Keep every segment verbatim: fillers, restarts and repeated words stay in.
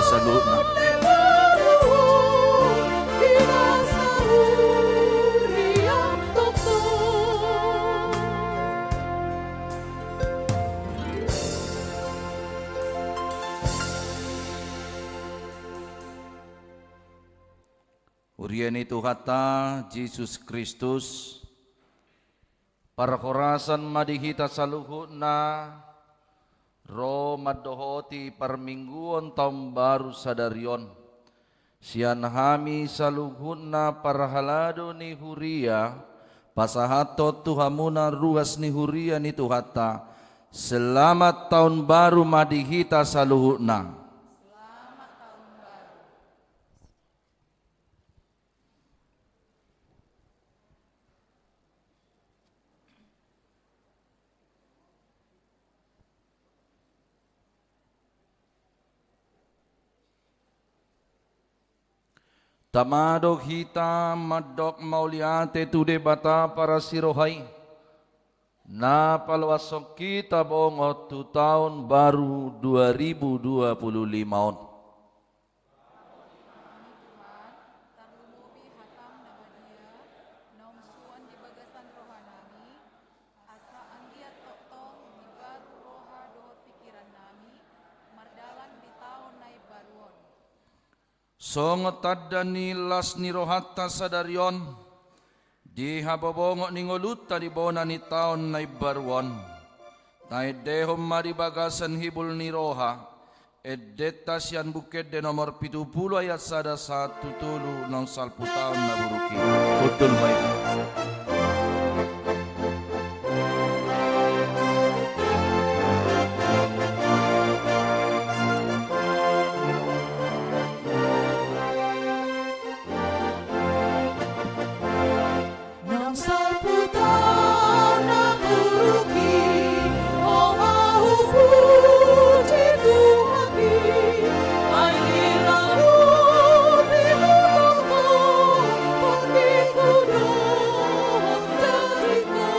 Saluhutna. Huria ni Tuhanta Jesus Kristus, parhorasan ma di hita saluhutna ro mandohoti parmingguon taon baru sadari on. Sian hami saluhutna parhalado ni huria, pasahathon tu hamuna ruas ni huria ni Tuhanta. Selamat taon baru ma di hita saluhutna. Tama do hita mandok mauliate tu Debata parasi roha i, na paloashon hita bongot tu taon baru dua ribu dua puluh lima on. Tarlumobi hataM na badia, naung suan di bagasan rohanami, asa anggiat tongtong dibaru roha dohot pingkirannami, mardalan di taon na imbaru on. Songon tanda ni las ni rohanta sadari on, di habobongot ni ngolunta di bona ni taon na imbaru on, taendehon ma di bagasan hibul ni roha, endenta sian Buku Ende nomor pitu pulu ayat sada sahat tu tolu naung salpu taon na buruk i. Hundul ma i. Naung salpu taon na buruk i, ho ma hupuji Tuhanki. Ai di laut i hutongkon, tondingku dohot dagingku.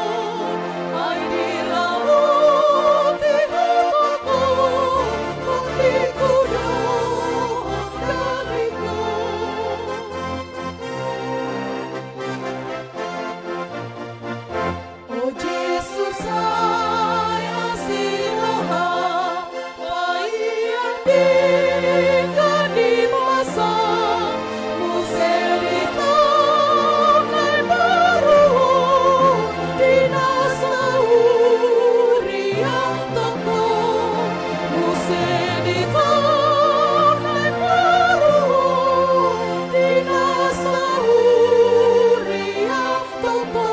Ai di laut i hutongkon, tondingku dohot dagingku. O Jesus, ai asi roha, paihut denggan ni basa, muse di taon na imbaru on, di na sahuria tongtong, muse di taon na imbaru on, di na sahuria tongtong.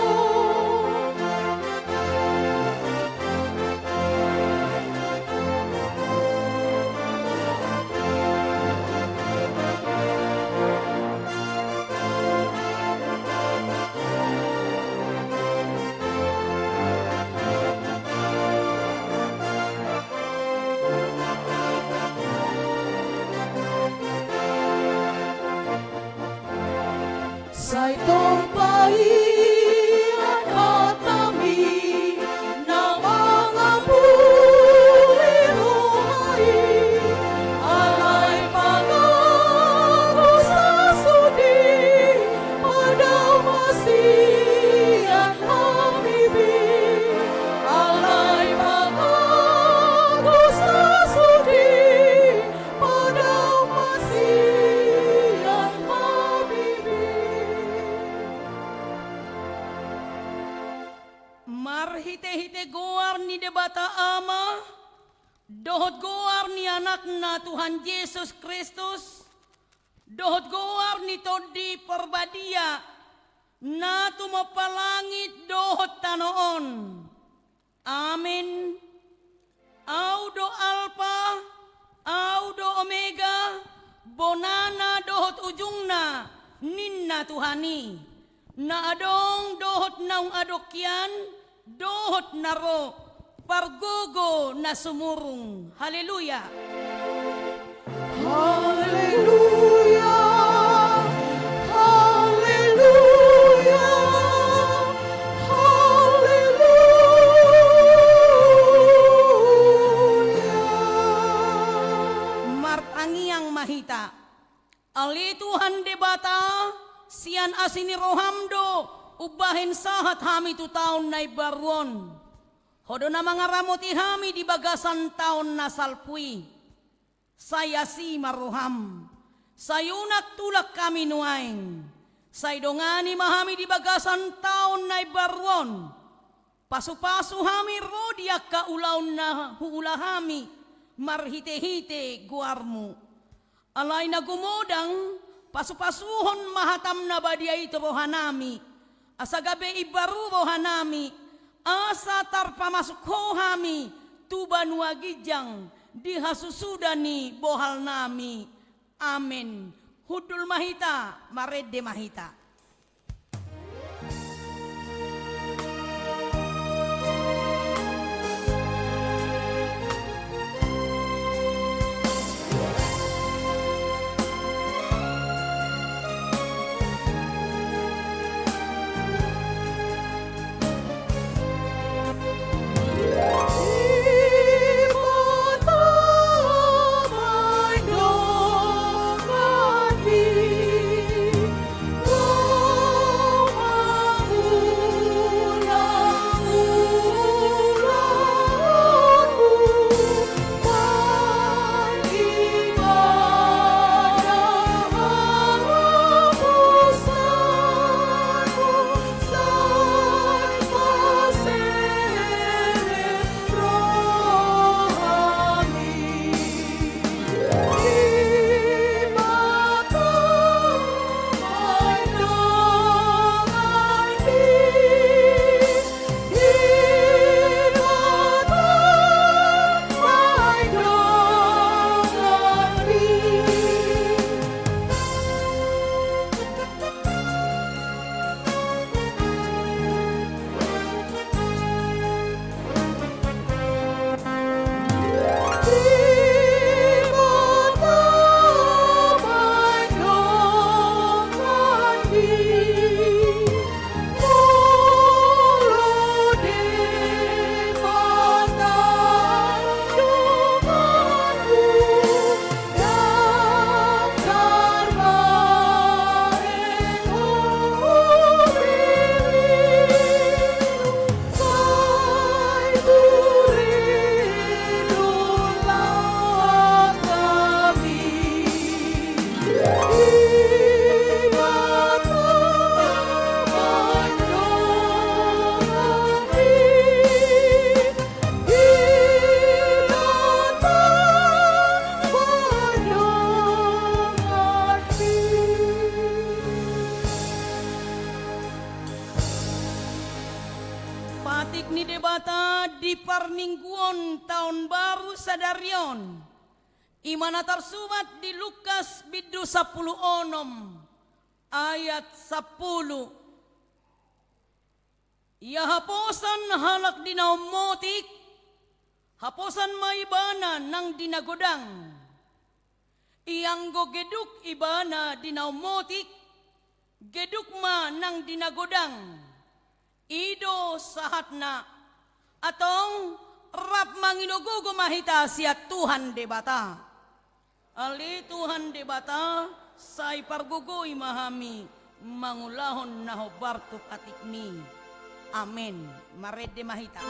Sai tong paihut hatami na mangapuli roha i, alai pangago sasudi, padao ma sian habibi, alai pangago sasudi, padao ma sian habibi. Marhitehite goar ni Debata Ama, dohot goar ni Anakna Tuhan Jesus Kristus, dohot goar ni Tondi Parbadia, na tumompa langit dohot tano on. Amen. Au do Alpa, Au do Omega, bonana dohot ujungna, ninna Tuhan i. Na adong dohot naung adong hian, dohot na ro, pargogo na sumurung. Haleluya. Haleluya. Haleluya. Haleluya. Martangiang ma Ale Tuhan Debata, sian asi ni roham do umbahen sahat hami tu taon na imbaru on. Ho do na mangaramoti hami di bagasan taon na salpu i. Sai asi ma roham, sai unang tulak hami nuaeng, sai dongani ma hami di bagasan taon na imbaru on. Pasupasu hami ro di angka ulaon na huula hami marhitehite goarmu. Alai na gumodang, pasupasuhon ma hatam na badia i tu rohanami, asa gabe imbaru rohanami, asa tarpamasuk ho hami tu banua ginjang di hasusuda ni bohalnami. Amen. Hundul ma hita, marende ma hita. Patik ni Debata di parmingguon taon baru sadari on, i ma na tarsurat di Lukas bindu sampulu onom ayat sampulu. Ia haposan halak di na ummotik, haposan ma ibana nang di na godang. Ianggo geduk ibana di na ummotik, geduk ma nang di na godang. I do sahatna. Antong rap mangido-gogo ma hita sian Tuhan Debata. Ale Tuhan Debata, sai pargogoi ma hami mangulahon na hombar tu patikmi. Amen. Marende ma hita.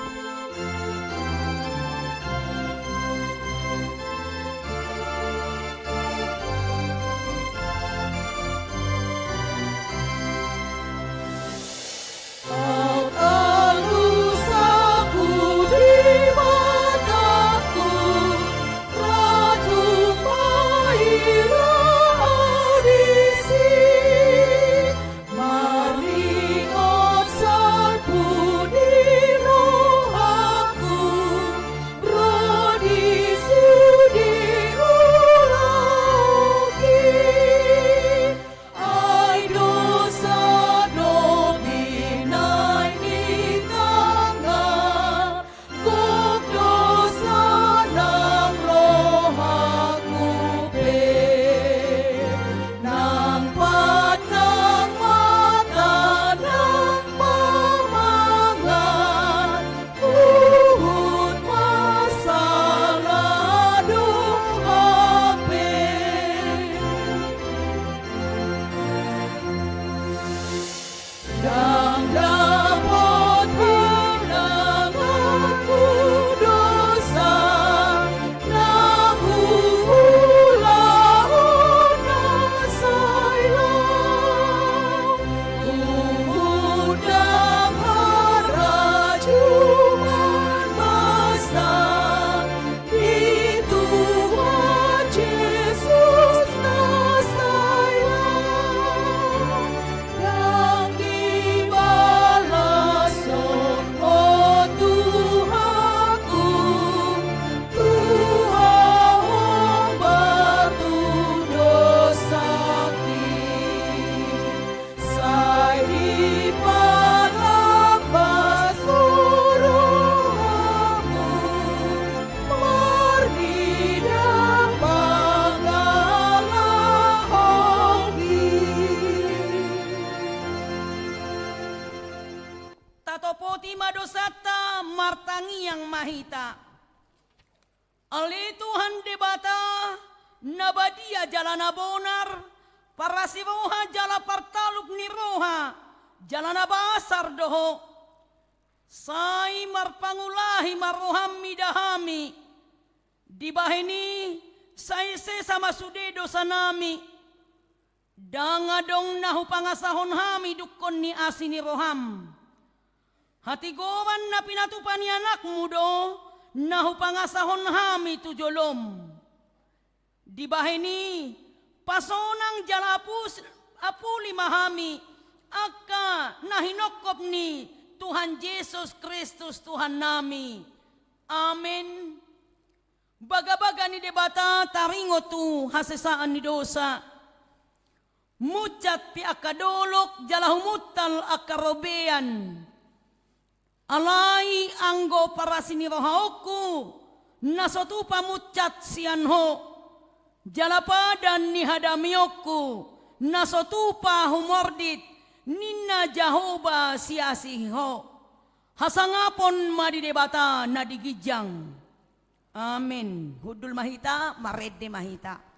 Ale Tuhan Debata, na badia jala na bonar, parasi roha jala partaluk ni roha, jala na basar do Ho. Sai marpangulahi ma roham mida hami. Dibahen i, sai sesa ma sude dosanami. Ndang adong na hupangasahon hami dungkon ni asi ni roham. Hatigoran na pinatupa ni anakmu do na hupangasahon hami tu jolom. Dibahen i, pasonang jala apus-, apuli ma hami, angka na hinongkop ni Tuhan Jesus Kristus Tuhannami. Amen. Bagabaga ni Debata taringot tu hasesaan ni dosa. Munsat pe angka dolok jala humuntal angka robean. Alai anggo parasi ni rohaonku, na so tupa munsat sian Ho, jala padan ni hadameonku, na so tupa humordit, ninna Jahowa siasihi Ho. Hasangapon ma di Debata na di ginjang. Amen. Hundul ma hita, marende ma hita.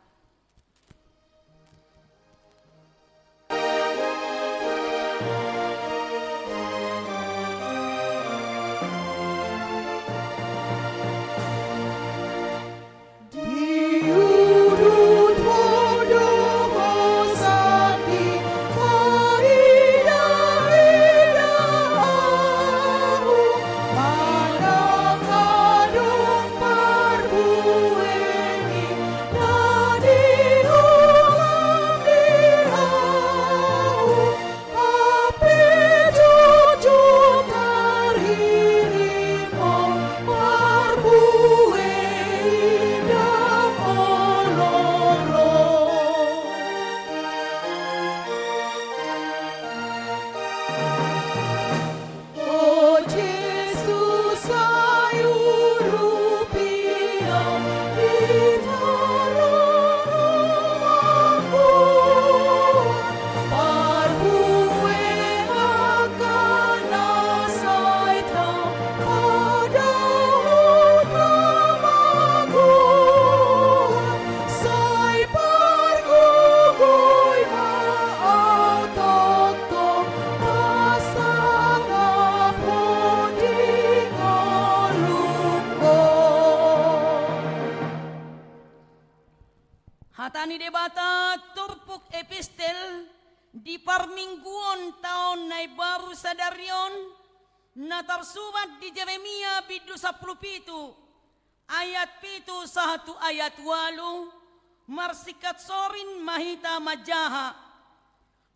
Hata ni Debata turpuk epistel di parmingguon taon na imbaru sadari on, na tarsurat di Jeremia bindu sampulu pitu, ayat pitu sahat tu ayat ualu, marsingkat sorin ma hita manjaha.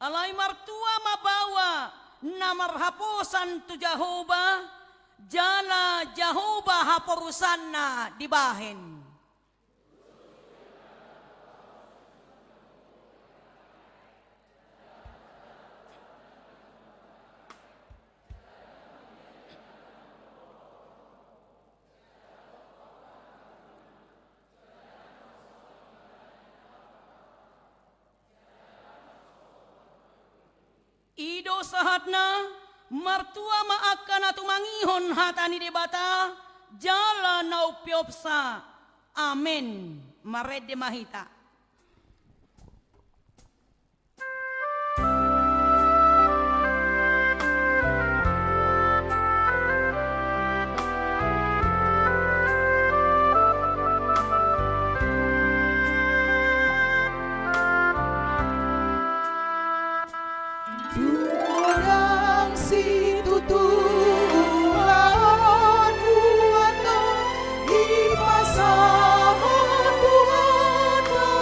Alai martua ma baoa na marhaposan tu Jahowa, jala Jahowa haporusanna dibahen. I do sahatna, martua ma angka na tumangihon hata ni Debata, jala na umpeopsa. Amen. Marende ma hita. Tung godang situtu ulaonmu, antong dipasahat Tuhan ma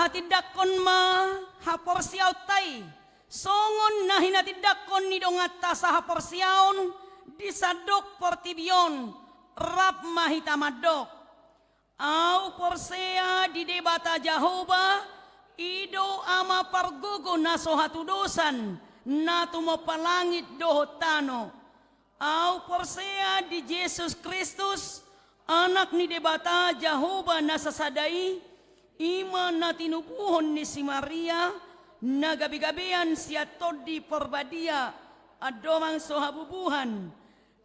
Hatindangkon ma haporseaonta i, songon na hinatindangkon ni donganta sahaporseaon di sandok portibi on, rap ma hita mandok. Ahu porsea di Debata Jahowa, i do Ama pargogo na so hatudosan, na tumompa langit dohot tano. Ahu porsea di Jesus Kristus, Anak ni Debata Jahowa na sasada i, i ma na tinubuhon ni si Maria, na gabegabean sian Tondi Porbadia, andorang so habubuhan.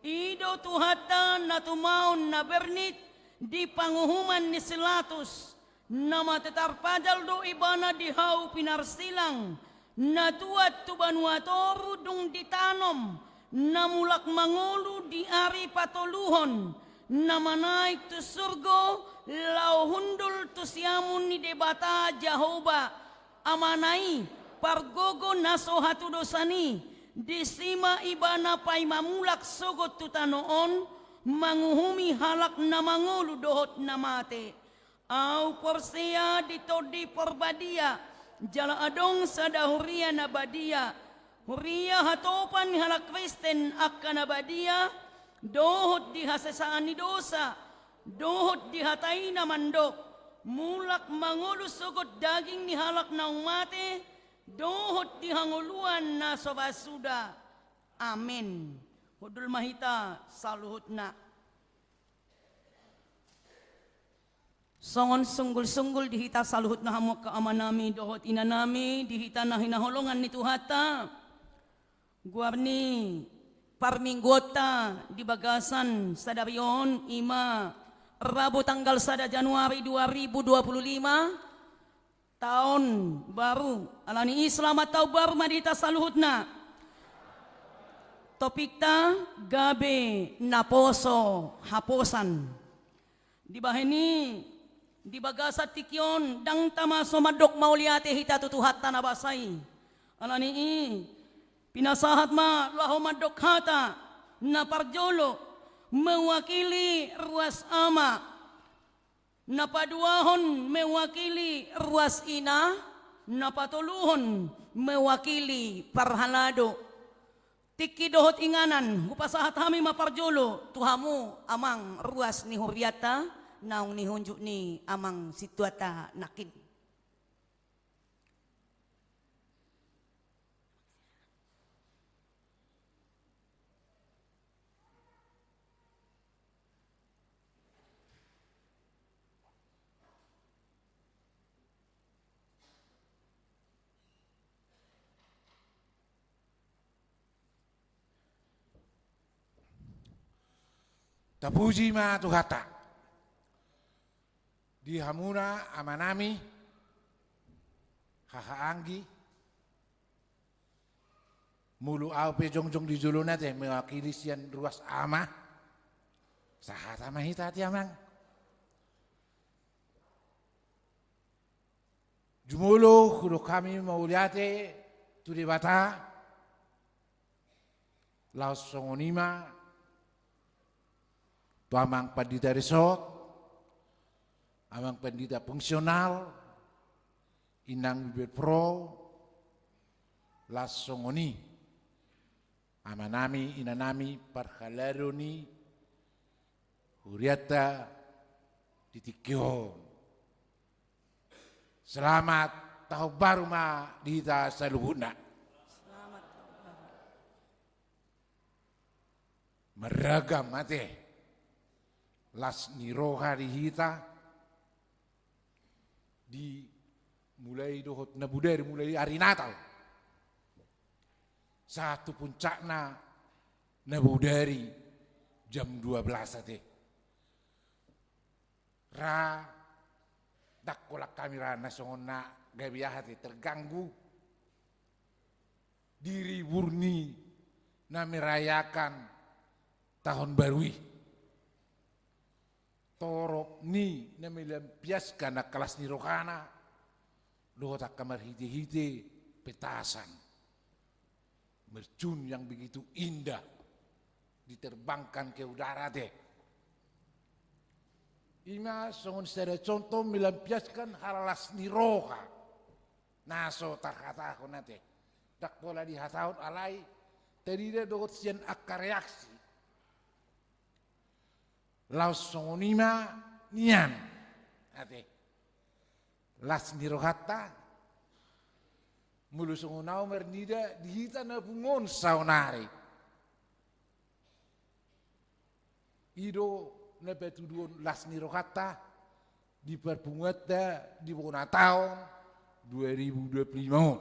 I do Tuhanta na tumaon na bernit di panguhuman ni si Latus, na mate tarpajal do ibana di hau pinarsilang, na tuat tu banua toru dung ditanom, na mulak mangolu di ari patoluhon, na manaek tu surgo, laho hundul tu siamun ni Debata Jahowa, Amana i, pargogo na so hatudosan i, disi ma ibana paima mulak sogot tu tano on, manguhumi halak na mangolu dohot na mate. Ahu porsea di Tondi Porbadia, jala adong sada huria na badia, huria hatopan ni halak Kristen angka na badia, dohot di hasesaan ni dosa, dohot di hata i na mandok, mulak mangolu sogot daging ni halak naung mate, dohot di hangoluan na so basuda. Amen. Hundul ma hita saluhutna. Songon sunggul-sunggul di hita saluhutna hamu angka amanami dohot inanami, di hita na hinaholongan ni Tuhanta. Goar ni parmingguonta di bagasan sadari on i ma Rabu tanggal sada Januari dua ribu dua puluh lima, taon baru. Alani i selamat taon baru ma di hita saluhutna. Topikta gabe naposo haposan. Dibahen i, di bagasan tingki on, ndang tama so mandok mauliate hita tu Tuhanta na basa i. Alani i, pinasahat ma laho mandok hata, na parjolo, mewakili ruas ama. Na paduahon mewakili ruas ina, na patoluhon mewakili parhalado. Tingki dohot inganan, hupasahat hami ma parjolo tu hamu amang ruas ni hurianta, naung nihunjuk ni amang sintuanta nangkin. Tapuji ma Tuhanta. Di hamuna amanami, hahaanggi, molo ahu pe jongjong di jolona te, mewakili sian ruas ama, sahata ma hita ate amang. Jumolo hudok hami mauliate tu Debata, laos songon i ma tu amang pandita resort, amang pandita fungsional, inang bibelvrouw, laos songon i amanami, inanami, parhalado ni hurianta di tingki on. Selamat tahun baru ma di hita saluhutna. Selamat tahun baru. Marragam ate las ni roha di hita, di mulai dohot na bodari, mulai ari Natal sahat tu puncakna na bodari jam dua belas ate. Ra, ndang holan hami ra na songon na gabe aha ate, terganggu di ribur ni na merayakan tahun baru i. Torop ni na melampiaskan angka las ni rohana dohot angka marhitehite petasan, mercun yang begitu indah, diterbangkan ke udara ate. Ima songon sada contoh melampiaskan halalas ni roha na so tarhatahon ate. Ndang pola dihatahon alai tarida dohot sian angka reaksi. Laos songon i ma nian ate. Las ni rohanta, molo songon au marnida di hita na pungu on saonari. I do na patuduhon las ni rohanta di parpunguanta di bona taon dua ribu dua puluh lima on.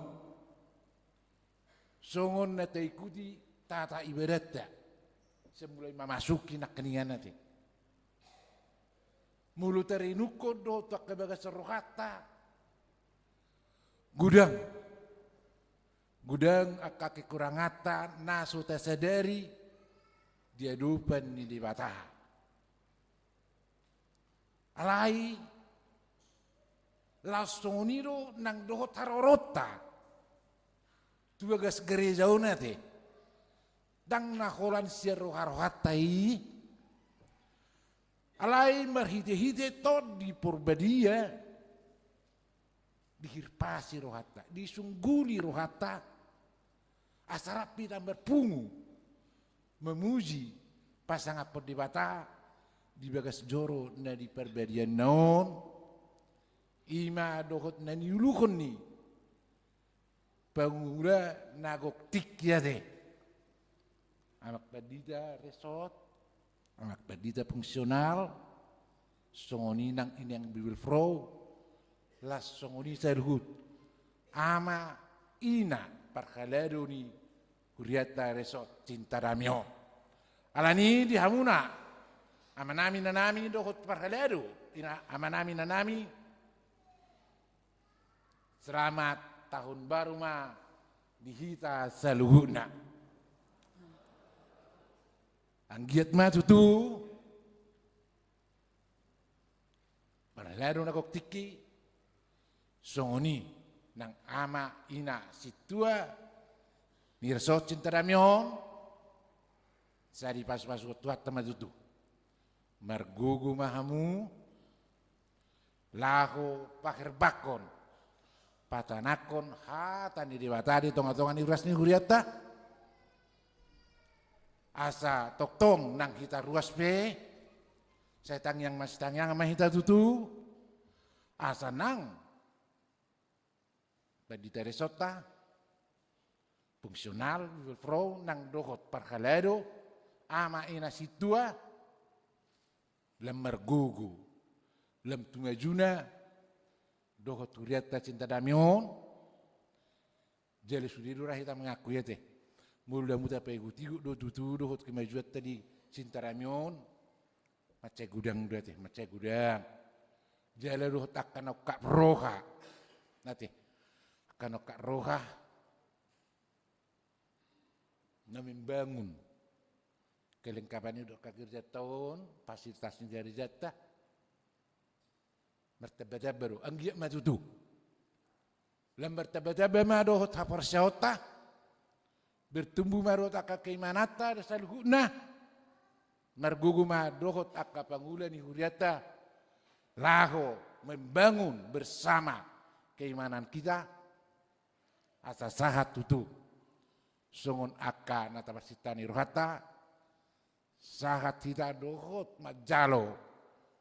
Songon na taikuti tata ibadatta, sian mulai mamasuki nangkiningan ate. Molo tarenungkon dohot tu angka bagasan rohanta, godang. Godang angka kekuranganta na so tasadari di adopan ni Debata. Alai laos songon i do nang dohot haroronta tu bagas gareja on ate. Ndang na holan sian roharohanta i, alai marhitehite Tondi Porbadia dihirpasi rohanta, disungguli rohanta, asa rap hita marpungu mamuji pasangaphon Debata di bagas joro na di parbadianna on. Ima dohot na niuluhon ni pangula na gok tingki ate. Amang Pandita Resot, Amang Pandita Fungsional, songon i nang Inang Bibelvrouw, laos songon i saluhut ama ina parhalado ni hurianta Resot Cinta Dame on. Alani i di hamuna amanami inanami dohot parhalado, ina, amanami inanami, selamat tahun baru ma di hita saluhutna. Anggiat ma tutu parhalado na gok tingki, songon i nang ama ina sintua ni Resot Cinta Dame on, sai dipasupasu Tuhanta ma tutu. Margogo ma hamu laho paherbangkon, patanangkon hata ni Debata di tongatonga ni ruas ni hurianta. Asa tongtong nang hita ruas pe sai tangiang masitangiangan ma hita tutu. Asa nang Pandita Resot, Fungsional, Bibelvrouw nang dohot parhalado, ama ina sintua, lam margogo, lam tu majuna dohot hurianta Cinta Dame on. Jala sude do ra hita mangakui ate. Molo damu tapaihutihuti do tutu dohot kemajuanta di Cinta Dame on, mansai godang do ate, mansai godang. Jala dohot angka na ungkap roha ate, angka na ungkap roha na membangun kelengkapan ni angka gerejanta on, fasilitas ni gerejanta. Martambatamba do, anggiat ma tutu. Lam martambatamba ma dohot haporseaonta, bertumbuh ma dohot angka keimananta saluhutna, margogo ma dohot angka pangula ni hurianta, laho membangun bersama keimanan kita, asa sahat tutu songon angka na taparsinta ni rohanta, sahat hita dohot manjalo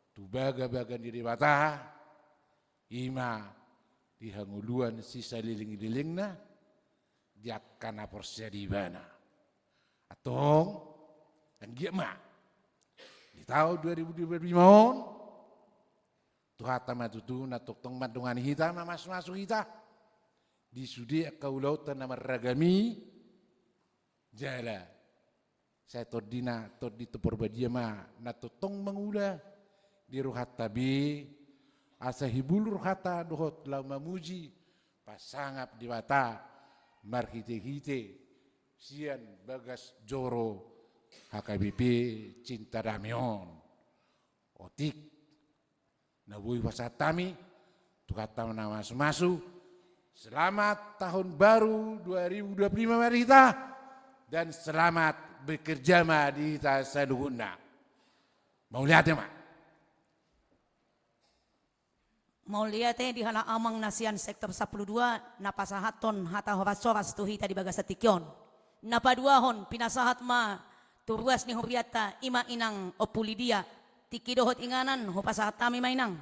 tu bagabaga ni Debata, ima di hangoluan sisalelenglelengna di angka na porsea di Ibana. Antong, anggiat ma di taon dua ribu dua puluh lima on, Tuhanta ma tutu na tongtong mandongani hita, mamasumasu hita di sude angka ulaonta na marragam i. Jala sai tondina, Tondi Porbadia ma na tongtong mangula di rohanta be, asa hibul rohanta dohot laho mamuji, pasangap Debata marhitehite sian bagas joro H K B P Cinta Dame on. Otik na boi pasahat hami, Tuhanta ma na mamasumasu. Selamat tahun baru dua ribu dua puluh lima ma di hita, dan selamat bekerja ma di hita saluhutna. Mauliate ma. Mauliate di halak amang na sian sektor sampulu dua na pasahathon hata horas-horas tu hita di bagasan tingki on. Na paduahon, pinasahat ma tu ruas ni hurianta, i ma inang Ompu Lidia. Tingki dohot inganan hupasahat hami ma inang.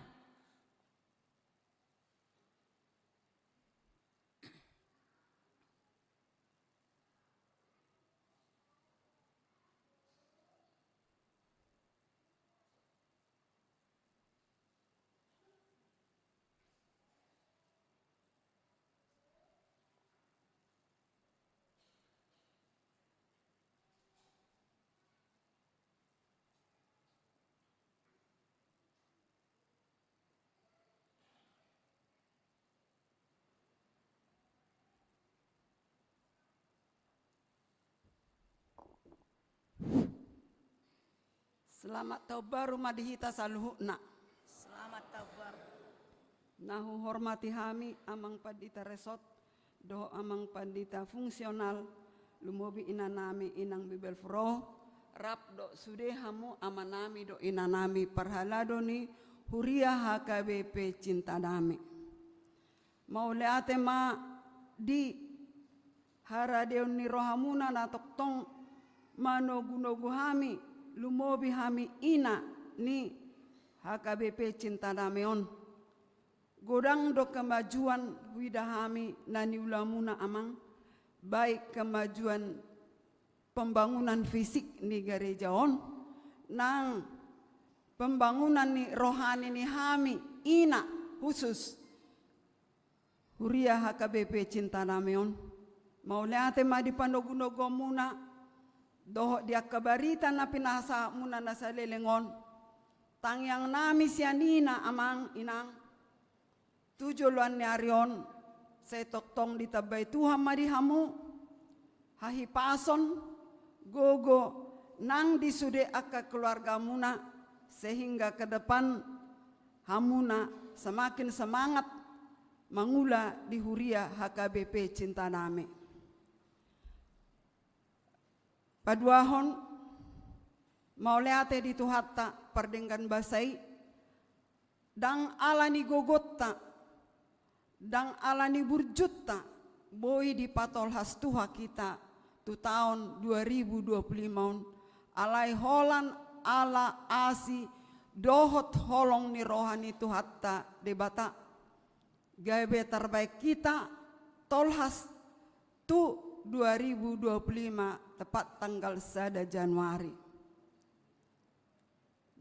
Selamat taon baru ma di hita saluhutna. Selamat taon baru. Na huhormati hami Amang Pandita Resort, dohot Amang Pandita Fungsional, lumobi inanami Inang Bibelvrouw, rap dohot sude hamu amanami dohot inanami parhalado ni huria H K B P Cinta Dame. Mauliate ma di haradeon ni rohamuna na tongtong manogunogu hami, lumobi hami ina ni H K B P Cinta Dame on. Godang do kemajuan huida hami na niulamuna amang, baik kemajuan pembangunan fisik ni gareja on, nang pembangunan ni rohani ni hami ina khusus huria H K B P Cinta Dame on. Mauliate ma di panogunoguonmuna dohot di angka barita na pinasahatmuna na saleleng on. Tangiangnami sian ina amang inang, tu joloan ni ari on, sai tongtong ditambai Tuhan ma di hamu hahipason, gogo, nang di sude angka keluargamuna, sehingga ke depan hamuna semakin semangat mangula di huria H K B P Cinta Dame. Paduahon, mauliate di Tuhanta pardenggan basa i, ndang ala ni gogonta, ndang ala ni burjunta, boi dipatolhas Tuhan hita tu taon dua ribu dua puluh lima on, alai holan ala asi dohot holong ni roha ni Tuhanta Debata. Gabe tarbaen hita tolhas tu dua ribu dua puluh lima tepat tanggal sada Januari.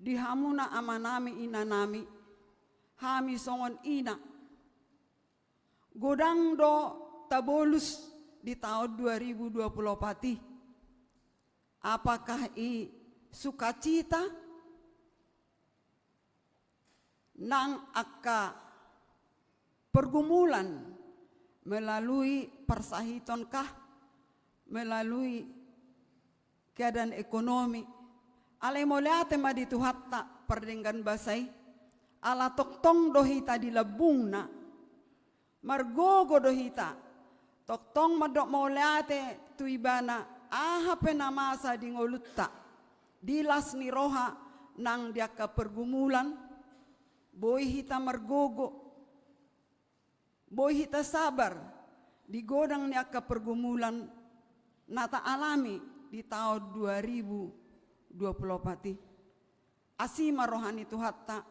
Di hamuna amanami inanami, hami songon ina, godang do tabolus di taon dua ribu dua puluh opat i. Apakah i sukacita, nang angka pergumulan melalui parsahiton kah, melalui keadaan ekonomi. Alai mauliate ma di Tuhanta pardenggan basa i, ala tongtong do hita di lambungna. Margogo do hita tongtong mandok mauliate tu Ibana, aha pe na masa di ngolunta, di las ni roha nang di angka pergumulan, boi hita margogo, boi hita sabar di godang ni angka pergumulan na taalami di taon dua ribu dua puluh opat i. Asi ma roha ni Tuhanta.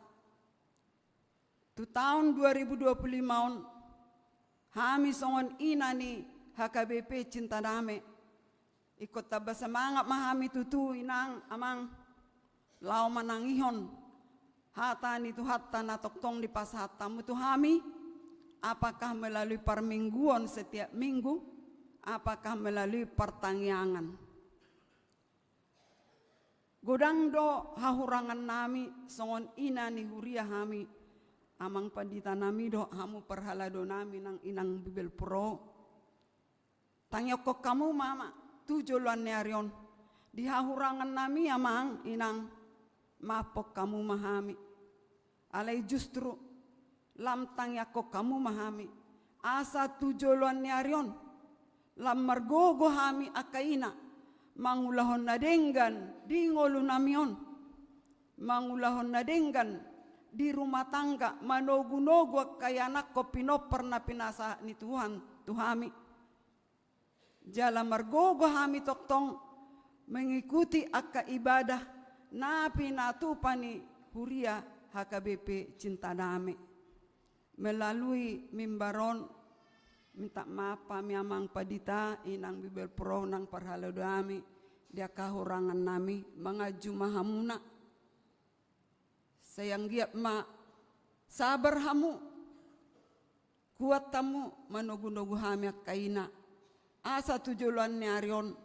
Tu taon dua ribu dua puluh lima on, hami songon ina ni H K B P Cinta Dame, ingkon tamba semangat ma hami tutu inang amang, laho manangihon hata ni Tuhanta na tongtong dipasahat hamu tu hami, apakah melalui parmingguon setiap minggu, apakah melalui partangiangan. Godang do hahurangannami songon ina ni huria hami, amang panditanami dohot hamu parhaladonami nang inang Bibelvrouw. Tangihon hamu ma amang tu joloan ni ari on. Di hahurangannami amang inang, maafhon hamu ma hami. Alai justru lam tangiangkon hamu ma hami, asa tu joloan ni ari on lam margogo hami angka ina, mangulahon na denggan di ngolunami on, mangulahon na denggan di rumah tangga, manogunogu angka ianakhon pinompar na pinasahat ni Tuhan tu hami. Jala margogo hami tongtong mengikuti angka ibadah na pinatupa ni huria H K B P Cinta Dame. Melalui mimbar on, minta maaf hami amang pandita, inang bibelvrouw nang parhalado nami, di angka hahurangannami, manganju ma hamuna. Sai anggiat ma sabar hamu, kuat hamu manogunogu hami angka ina, asa tu joloan ni ari on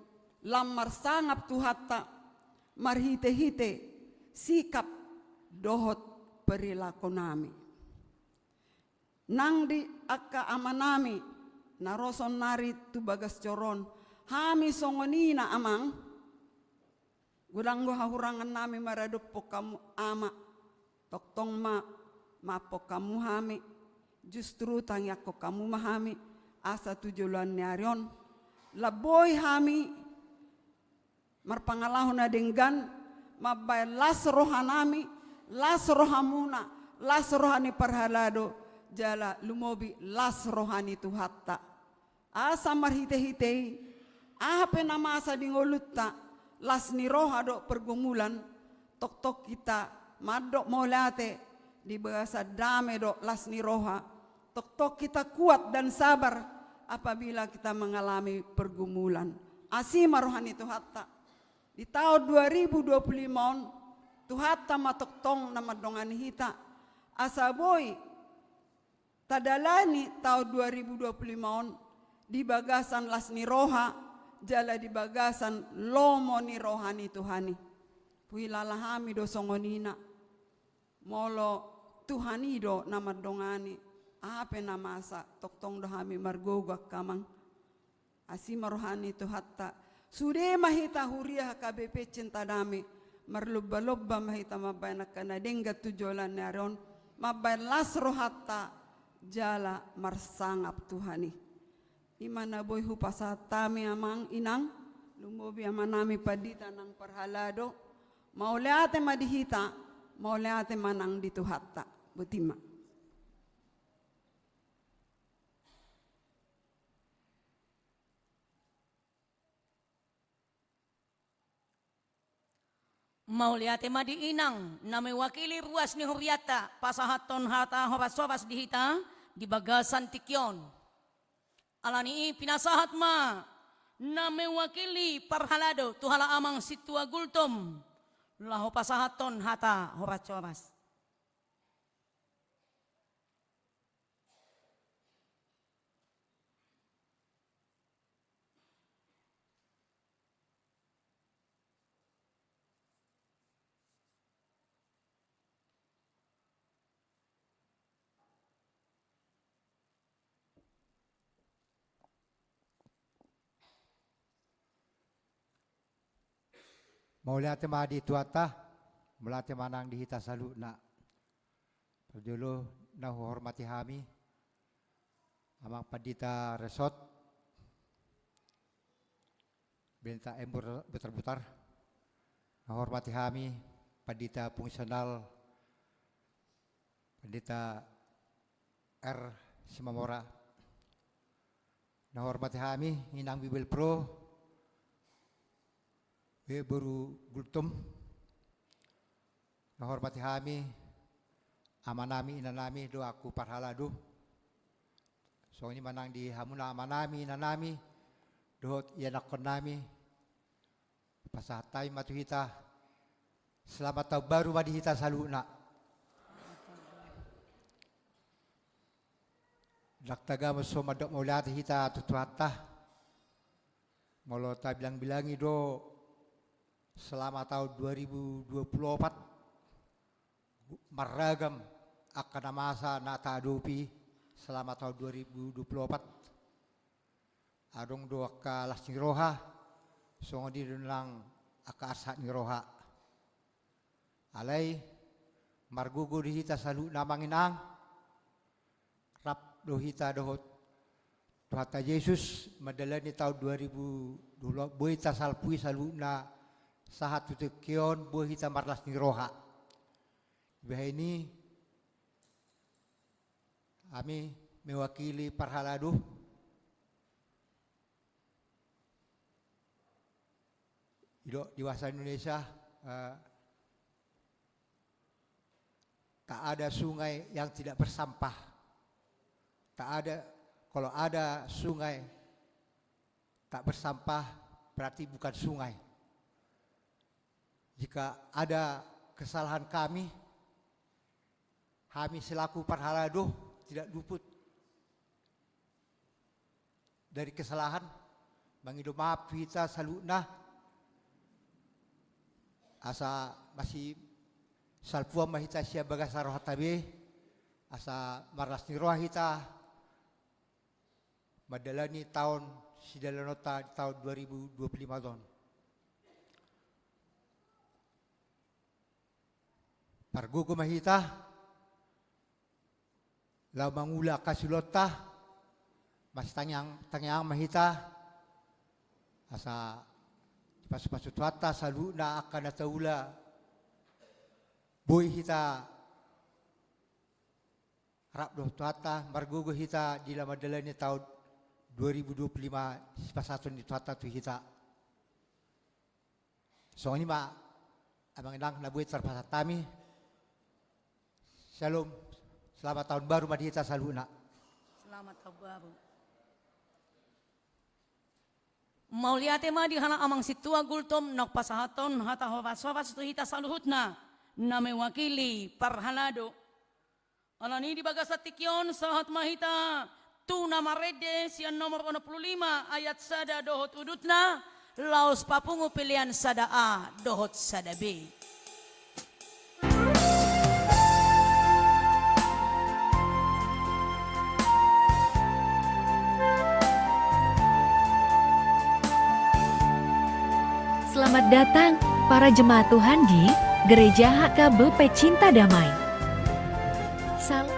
lam marsangap Tuhanta marhitehite sikap dohot perilakonami. Nang di angka amanami na ro saonnari tu bagas joro on, hami songon ina amang, godang do hahurangannami maradophon hamu ama, tongtong ma, maaphon hamu hami, justru tangiangkon hamu ma hami, asa tu joloan ni ari on lam boi hami marpangalaho na denggan, mambahen las rohanami, las rohamuna, las roha ni parhalado, jala lumobi las roha ni Tuhanta. Asa marhitehite i, aha pe na masa di ngolunta, las ni roha dohot pergumulan, tongtong hita mandok mauliate di bagasan dame dohot las ni roha, tongtong hita kuat dan sabar apabila hita mengalami pergumulan. Asi ma roha ni Tuhanta. Di taon dua ribu dua puluh lima on, Tuhanta ma tongtong na mandongani hita. Asa boi tadalani taon dua ribu dua puluh lima on di bagasan las ni roha, jala di bagasan lomo ni roha ni Tuhan i. Huhilala hami do songon ina. Molo Tuhan i do na mandongani, aha pe na masa, tongtong do hami margogo angka amang. Asi ma roha ni Tuhanta. Sude ma hita huria H K B P Cinta Dame, marlomba-lomba ma hita mambahen angka na denggan tu joloan ni ari on, mambahen las rohanta jala marsangap Tuhan i. I ma na boi hupasahat hami amang inang, lumobi amanami pandita nang parhalado, mauliate ma di hita, mauliate ma nang di Tuhanta. Boti ma. Mauliate ma di inang na mewakili ruas ni hurianta pasahathon hata horas-horas di hita di bagasan tingki on. Alani i pinasahat ma na mewakili parhalado tu halak amang sintua Gultom laho pasahathon hata horas-horas. Mauliate ma di Tuhanta, mauliate ma nang di hita saluhutna. Parjolo na huhormati hami, Amang Pandita Resot, Benta Embur Butar-butar, na huhormati hami, Pandita Fungsional, Pandita R Simamora, na huhormati hami, Inang Bibelvrouw, Boru Gultom, na huhormati hami, amanami, inanami, dohot angka parhalado. Songon i ma nang di hamuna amanami, inanami, dohot ianakhonnami. Pasahat hami ma tu hita, selamat tahun baru ma di hita saluhutna. Ndang tagamon so mandok mauliate hita tu Tuhanta. Molo tabilang-bilangi do selama tahun dua ribu dua puluh opat, marragam angka na masa na tahadopi selama tahun dua ribu dua puluh opat. Adong do angka las ni roha, songon i do nang angka arsak ni roha. Alai margogo do hita saluhutna amang inang, rap do hita dohot Tuhanta Jesus mandalani tahun dua ribu dua puluh, boi tasalpu i saluhutna sahat tu tingki on, boi hita marlas ni roha. Dibahen i Hami mewakili parhalado. Didok di bahasa Indonesia, eh, tak ada sungai yang tidak bersampah. Tak ada, kalau ada sungai tak bersampah, berarti bukan sungai. Jika ada kesalahan kami, hami selaku parhalado tidak luput dari kesalahan, mangido maaf tu hita saluhutna, asa masisalpuon ma hita sian bagasan rohanta be, asa marlas ni roha hita mandalani taon sidalanonta di taon dua ribu dua puluh lima on. Margogo ma hita, laho mangula angka siulaonta, masitangiang, tangiang ma hita, asa dipasupasu Tuhanta saluhutna angka na taula, boi hita rap dohot Tuhanta, margogo hita di laho mandalani taon dua ribu dua puluh lima sipasahaton ni Tuhanta tu hita. Songon i ma, amang inang na boi tarpasahat hami. Syalom, selamat tahun baru ma di hita saluhutna. Selamat tahun baru. Mauliate ma di halak amang sintua Gultom naung pasahathon hata horas-horas tu hita saluhutna, na mewakili parhalado. Alani di bagasan tingki on sahat ma hita tu na marende sian nomor onom pulu lima ayat sada dohot udutna, laos papungu pelean sada A dohot sada B. Selamat datang, para jemaat Tuhan di Gereja H K B P Cinta Damai. Sal-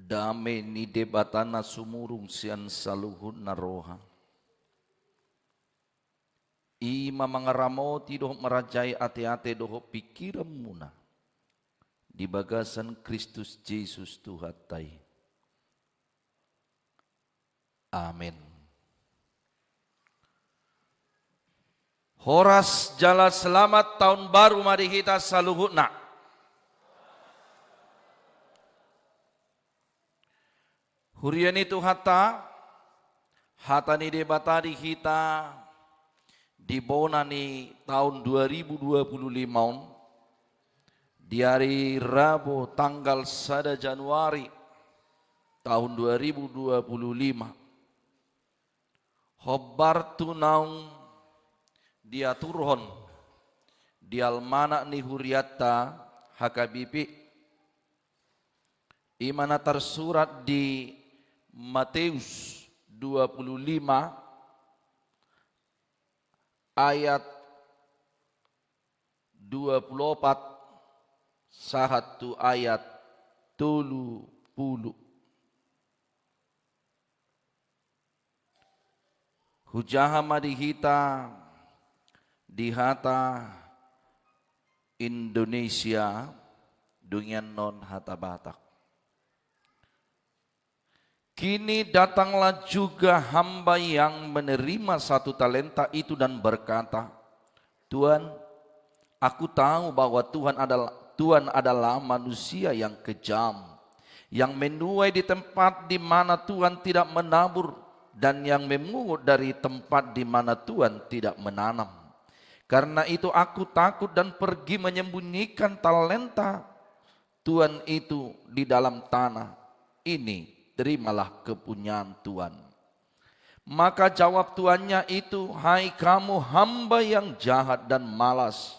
Dame ni Debata na sumurung sian saluhutna roha, i ma mangaramoti dohot marajai ateate dohot pingkiranmuna di bagasan Kristus Jesus Tuhanta i. Amen. Horas jala selamat tahun baru ma di hita saluhutna. Huria ni Tuhanta, hata ni Debata di hita di bona ni tahun dua ribu dua puluh lima on, di ari Rabu tanggal sada Januari tahun dua ribu dua puluh lima. Hombar tu naung diaturhon di almanak ni hurianta H K B P, i ma na tarsurat di Mateus dua puluh lima ayat dua puluh opat sahat tu ayat tolu puluh. Hujaha ma di hita di hata Indonesia, dung i annon hata Batak. Kini datanglah juga hamba yang menerima satu talenta itu dan berkata, "Tuan, aku tahu bahwa Tuhan adalah, Tuan adalah manusia yang kejam, yang menuai di tempat di mana Tuhan tidak menabur, dan yang memungut dari tempat di mana Tuhan tidak menanam. Karena itu aku takut dan pergi menyembunyikan talenta Tuan itu di dalam tanah. Ini, terimalah kepunyaan Tuan." Maka jawab tuannya itu, "Hai kamu hamba yang jahat dan malas.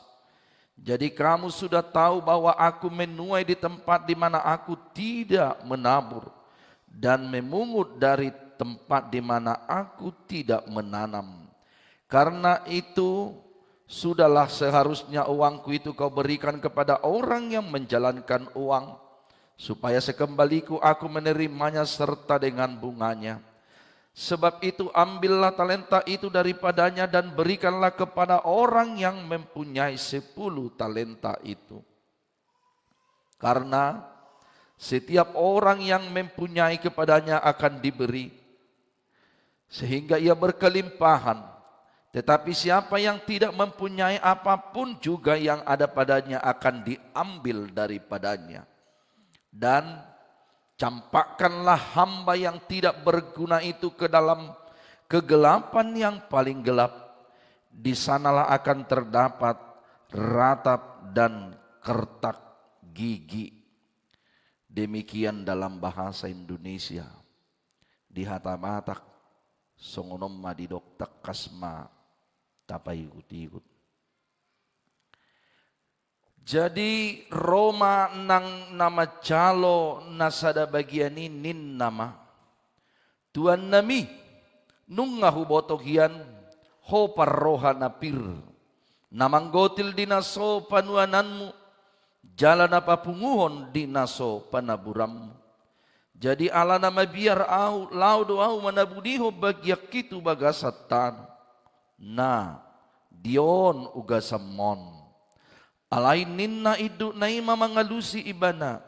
Jadi kamu sudah tahu bahwa aku menuai di tempat di mana aku tidak menabur, dan memungut dari tempat di mana aku tidak menanam. Karena itu, sudahlah, seharusnya uangku itu kau berikan kepada orang yang menjalankan uang, supaya sekembaliku aku menerimanya serta dengan bunganya. Sebab itu, ambillah talenta itu daripadanya dan berikanlah kepada orang yang mempunyai sepuluh talenta itu. Karena setiap orang yang mempunyai, kepadanya akan diberi, sehingga ia berkelimpahan. Tetapi siapa yang tidak mempunyai, apa pun juga yang ada padanya akan diambil daripadanya. Dan campakkanlah hamba yang tidak berguna itu ke dalam kegelapan yang paling gelap. Di sanalah akan terdapat ratap dan kertak gigi." Demikian dalam bahasa Indonesia. Di hata Batak, songon on ma didok, tangkas ma tapaihut-ihut. Jadi ro ma nang na manjalo na sada bagian i, ninna ma, "Tuannami, nunga huboto hian, ho parroha na pir, na manggotil di na so panuananmu, jala na papunguhon di na so panaburanmu. Jadi alana mabiar ahu, laho do ahu manabudihon bagianki tu bagasan tano. Na, di on ugasanmon." Alai ninna indukna i ma mangalusi ibana,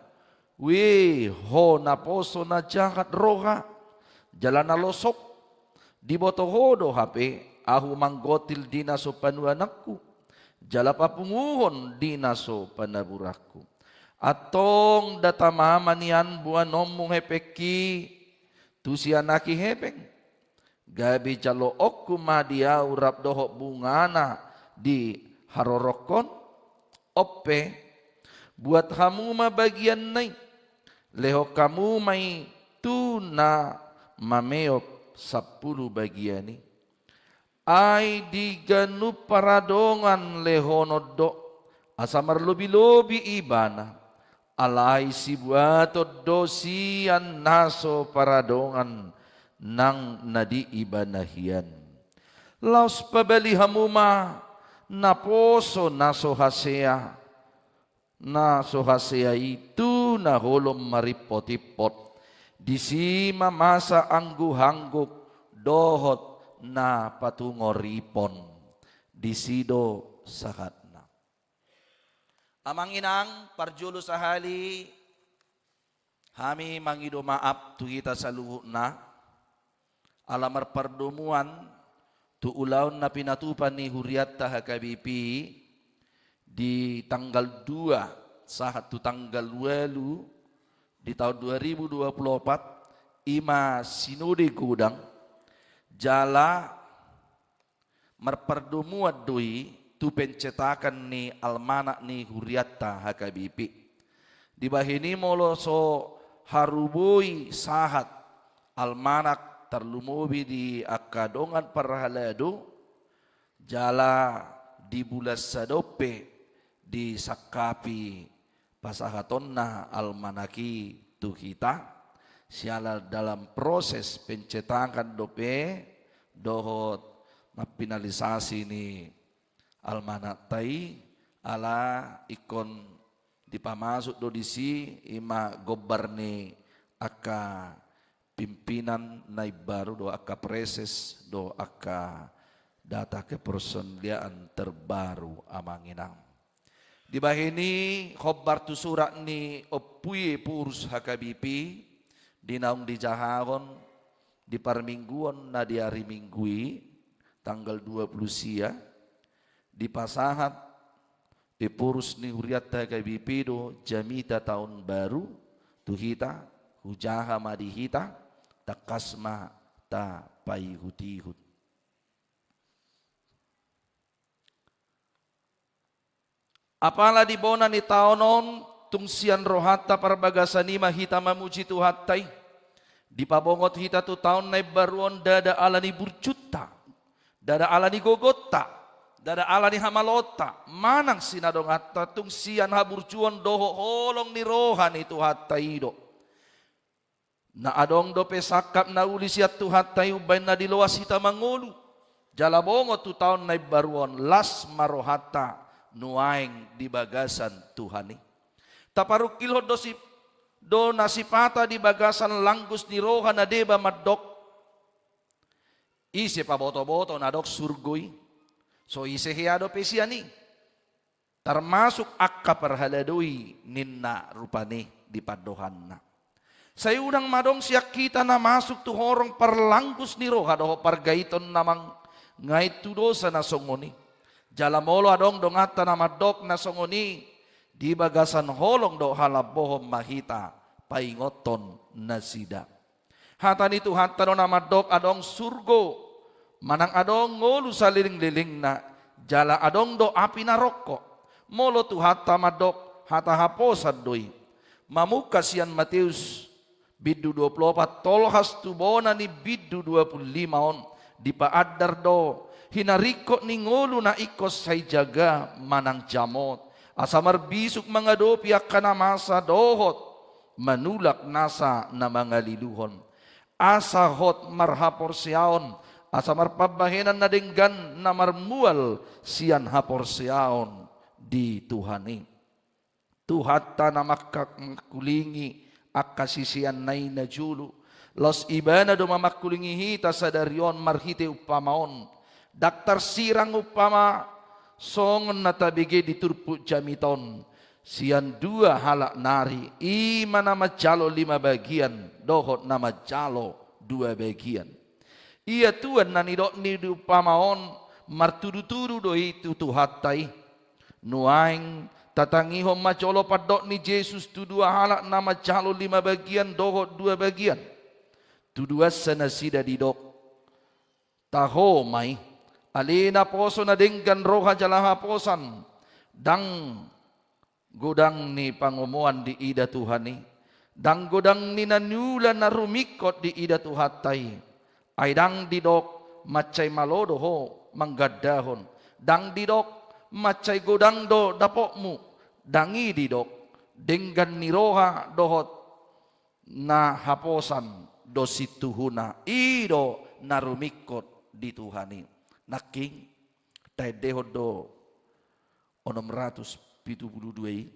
"Wee, ho naposo na jahat roha, jala na losok, diboto ho do hape ahu manggotil di na so panuananku, jala papunguhon di na so panaburanku. Antong nda tama ma nian boanonmu hepengki tu sian anak i hepeng. Gabe jaloonku ma di ahu rap dohot bungana di haroronkon. On pe, buat hamu ma bagianna i, lehon hamu ma i tu na mameop sampulu bagian i. Ai di ganup paradongan lehonon do, asa marlobi-lobi ibana. Alai sibuaton do sian na so paradongan nang na di ibana hian. Laos pabali hamu ma naposo na so hasea, na so hasea i tu na holom marimpot-impot. Disi ma masa angguk-angguk dohot na patungoripon. Disi do sahatna. Amang inang, parjolo sahali hami mangido maaf tu hita saluhutna, ala marpardomuan tu ulaon na pinatupa ni hurianta H K B P di tanggal dua sahat tu tanggal ualu di taon dua ribu dua puluh opat, i ma sinode godang, jala marpardomuan do i tu pencetakan ni almanak ni hurianta H K B P. Dibahen i molo so haru boi sahat almanak tarlumobi di angka dongan parhalado, jala di bulan sada on pe disangkapi pasahatonna almanak i tu hita, siala dalam proses pencetakan dope dohot mafinalisasi ni almanakta i, ala ingkon dipamasuk do disi, i ma gombar ni angka pimpinan na imbaru do, angka preses do, angka data kepersonaliaan terbaru, amang inang. Dibahen i hombar tu surat ni Ompu i Ephorus H K B P, di naung dijahahon di parmingguon na di ari Minggu i, tanggal dua puluh sia, dipasahat Ephorus ni hurianta H K B P do jamita taon baru tu hita, hujaha ma di hita, tangkas ma tapaihut-ihut. Apala di bona ni taon on, tung sian rohanta parbagasan i ma hita mamuji Tuhanta i. Dipabongot hita tu taon na imbaru on ndada ala ni burjunta, ndada ala ni gogonta, ndada ala ni hamaloonta, manang sinadonganta, tung sian haburjuon dohot holong ni roha ni Tuhanta i do. Na adong dope sangkap na uli sian Tuhanta i umbahen na diloas hita mangolu, jala bongot tu taon na imbaru on, las ma rohanta nuaeng di bagasan Tuhan i. Taparungkilhon do si, do na sipata di bagasan langgus ni roha na deba mandok: Ise paboto-boto na adong surgo i? So ise hea dope sian i? Tarmasuk angka parhalado i, ninna rupani di pandohanna. Sai unang ma adong sian hita na masuk tu horong parlanggus ni roha dohot pargaiton na mangait tu dosa na songon i. Jala molo adong donganta na mandok na songon i, di bagasan holong dohot halambohon ma hita paingothon nasida. Hata ni Tuhanta do na mandok adong surgo, manang adong ngolu salelenglelengna, jala adong do api narokko. Molo Tuhanta mandok, hata haposan do i. Mamungka sian Mateus bindu dua puluh opat tolhas tu bona ni bindu dua puluh lima on, dipaandar do hinaringkot ni ngolu na ingkon sai jaga manang jamot, asa marbisuk mangadopi angka na masa dohot manulak nasa na mangaliluhon. Asa hot marhaporseaon, asa marpambahenan na denggan na marmual sian haporseaon di Tuhan i. Tuhanta na mangka-, mangkulingi angka siseanna i najolo, laos Ibana do mamangkulingi hita sadari on marhite umpama on. Ndang tarsirang umpama songon na tabege di turpuk jamita on, sian dua halak nari, i ma na manjalo lima bagian dohot na manjalo dua bagian. Ia tuan na nidok ni di umpama on martudu-tudu do i tu Tuhanta i. Nuaeng tatangihon ma jolo pandok ni Jesus tu dua halak na manjalo lima bagian dohot dua bagian. Tuduansa nasida didok, taho ma i, ale naposo na denggan roha jala haposan, ndang godang ni pangomoan diida Tuhan i, ndang godang ni na niula na rumingkot diida Tuhanta i. Ai ndang didok mansai malo do ho manggandahon, ndang didok mansai godang do dapotmu, ndang i didok, denggan ni roha dohot na haposan do situhuna, i do na rumingkot di Tuhan i. Nangkin, taendehon do onom ratus pitu pulu dua i,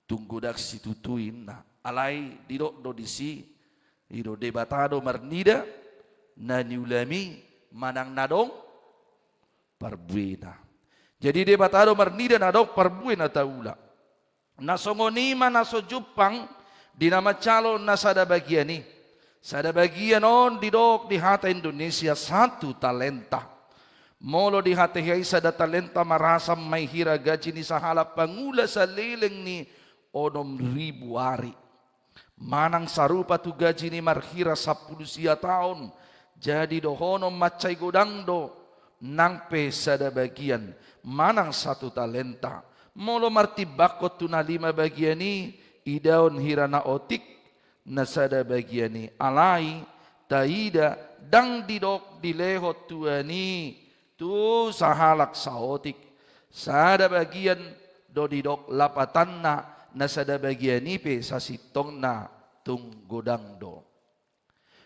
tung godang situtu inna. Alai didok do disi, i do Debata do marnida, na niulami manang na adong parbuena. Jadi Debata do marnida na adong parbuena taula. Na songon i ma na so jumpang di na manjalo na sada bagian i. Sada bagian on didok di hata Indonesia satu talenta. Molo di hata i sada talenta marasam ma i hira gaji ni sahalak pangula saleleng ni onom ribu ari. Manang sarupa tu gaji ni marhira sampulu sia taon, jadi dohonon mansai godang do nang pe sada bagian, manang satu talenta. Molo martimbangkon tu na lima bagian i, idaon hira na otik na sada bagian i. Alai taida ndang didok dilehon Tuhan i tu sahalak saotik. Sada bagian do didok lapatanna, na sada bagian i pe sasintongna tung godang do.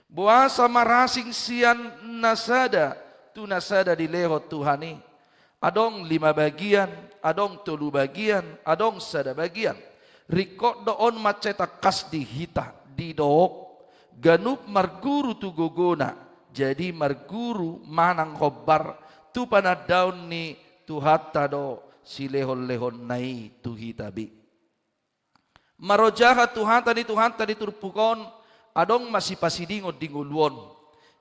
Boasa marasing sian na sada tu na sada dilehon Tuhan i? Adong lima bagian, adong tolu bagian, adong sada bagian. Ringkot do on mansai tangkas di hita, didok, ganup marguru tu gogona, jadi marguru manang hombar tu panandaon ni Tuhanta do silehonlehonna i tu hita be. Marojahan tu hata ni Tuhanta di turpuk on, adong ma sipasidingon di ngolu on.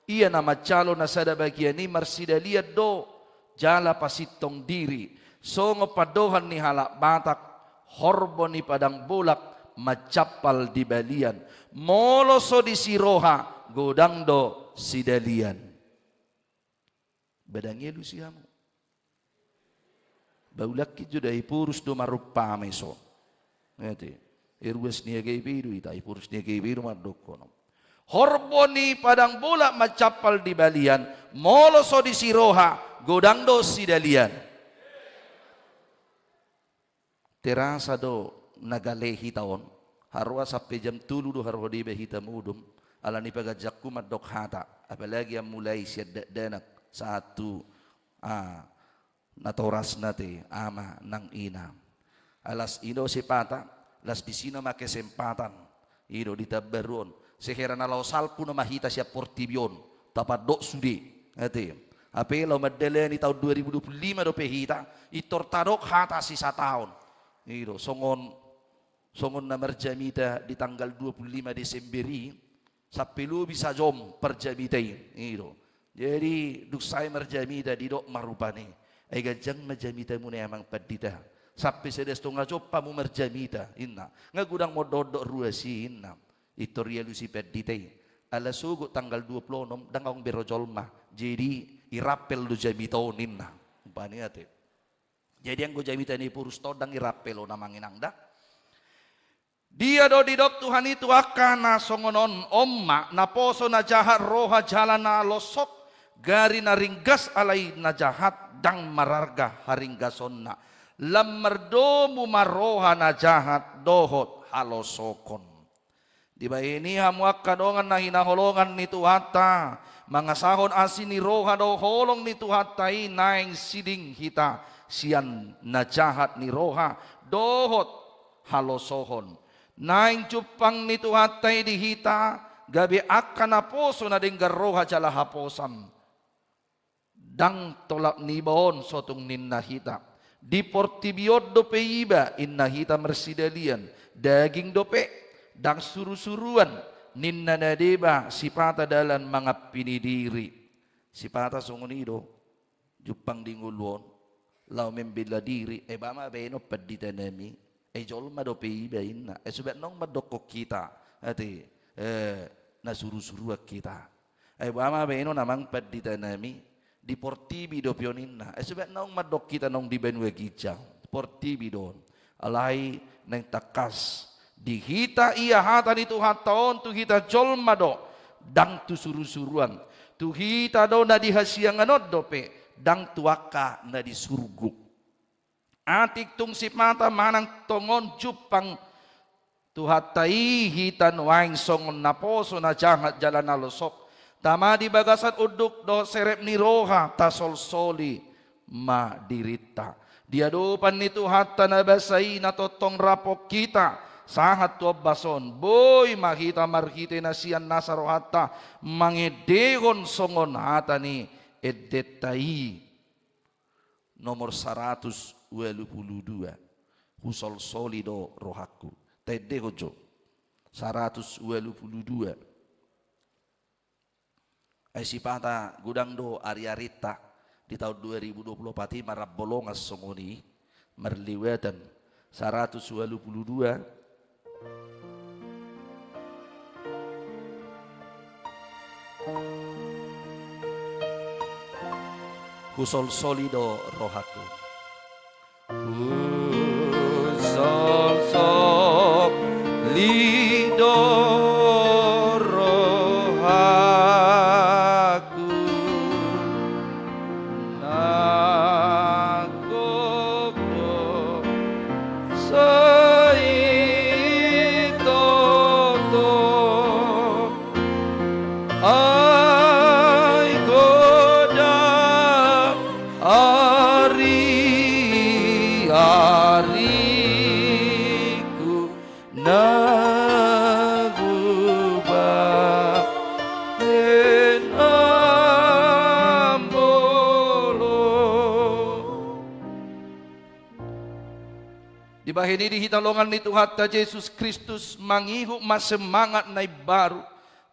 Ia na manjalo na sada bagian i marsidalian do, jala pasintong diri, songon pandohan ni halak Batak, horbo ni padang bolak manjampal di balian. Molo so disi roha, godang do sidalian. Ba ndang i alusi hamu. Ba ulangki jo da Ephorus do marumpama i so. Ate. Eruas ni H K I P do hita, Ephorus ni H K I P do mandokkon. Horbo ni padang bolak manjampal di balian, molo so disi roha, godang do sidalian. Terasa do na gale hita on. Haroa sampe jam tolu do haroa deba hita modom. Alani paganjangku mandok hata. Apalagi amu mulai sian dakdanak sahat tu, ah, natorasna te, ama nang ina. Alas i do sipata, las disi nama kesempatan. I do di taon baru on. Sehera na laho salpu nama hita sian portibi on. Tapandok sude. Ate. Hape laho mandalani taon dua ribu dua puluh lima dope hita, pintor tadok hata sisataon. I do, songon, songon na marjamita di tanggal dua puluh lima Desember i, sampe lobi sajom parjamita i. I do. Jadi, dung sae marjamita didok ma rupani. Ai ganjang ma jamitamuna i amang pandita. Sampe sada stonga jom hamu marjamita, inna. Nga godang mondok-ondok ruas i, inna. Pintor dialusi pandita i. Ala sogot tanggal dua puluh onom, ndang adong be ro jolma. Jadi, irampel do jamita on, inna. Umpamani ate. Jadi, anggo jamita ni Ephorus on ndang irampel on amang inang da. Dia do didok Tuhan i tu angka na songon on, on ma, naposo na jahat roha jala na losok, gari na ringgas alai na jahat, ndang mararga haringgasonna. Lam mardomu ma roha na jahat dohot halosokon. Dibahen i hamu angka dongan na hinaholongan ni Tuhanta, mangasahon asi ni roha do holong ni Tuhanta i naeng siding hita sian na jahat ni roha dohot halosohon. Naeng jumpang ni Tuhanta i di hita, gabe angka naposo na denggan roha jala haposan. Ndang tolap niba on so tung ninna hita. Di portibi on dope iba, inna hita marsidalian. Daging dope, ndang surusuruan, ninna na deba, sipata dalan mangampini diri. Sipata songon i do, jumpang di ngolu on. laho membela diri, ai boha ma baenon pandita nami, ai jolma dope iba inna, ai so ba naung mandokkon hita, ate, eh, na suru-suruan hita. Ai boha ma baenon amang pandita nami, di portibi dope on inna, ai so ba naung mandok hita naung di banua ginjang, portibi do on. Alai naeng tangkas, di hita ia hata ni Tuhanta on tu hita jolma do, ndang tu suru-suruan. Tu hita do na di hasiangan on dope, ndang tu angka na di surgo. Atik tung sipata manang tongon jumpang Tuhanta i hita nuaeng songon naposo na jahat jala na losok, tama di bagasan unduk dohot serep ni roha tasolsoli ma dirinta. Di adopan ni Tuhanta na basa i na tongtong rap hita sahat tu ombas on, boi ma hita marhite na sian nasa rohanta mangendehon songon hata ni endenta i. Nomor saratus ualu pulu dua. Husolsoli do rohangku. Taendehon jo. Saratus ualu pulu dua. Ai sipata godang do ari-arinta di taon dua ribu dua pulu opat i marambolongan songon i, marliwatan. Saratus ualu pulu dua. Husolsoli do rohangku. Husolsoli do rohangku. Nangkok do sai toto. Ai godang ari-ariku na hubahen ambolong. Dibahen i di hita longan ni Tuhanta Jesus Kristus, mangihut ma semangat na imbaru,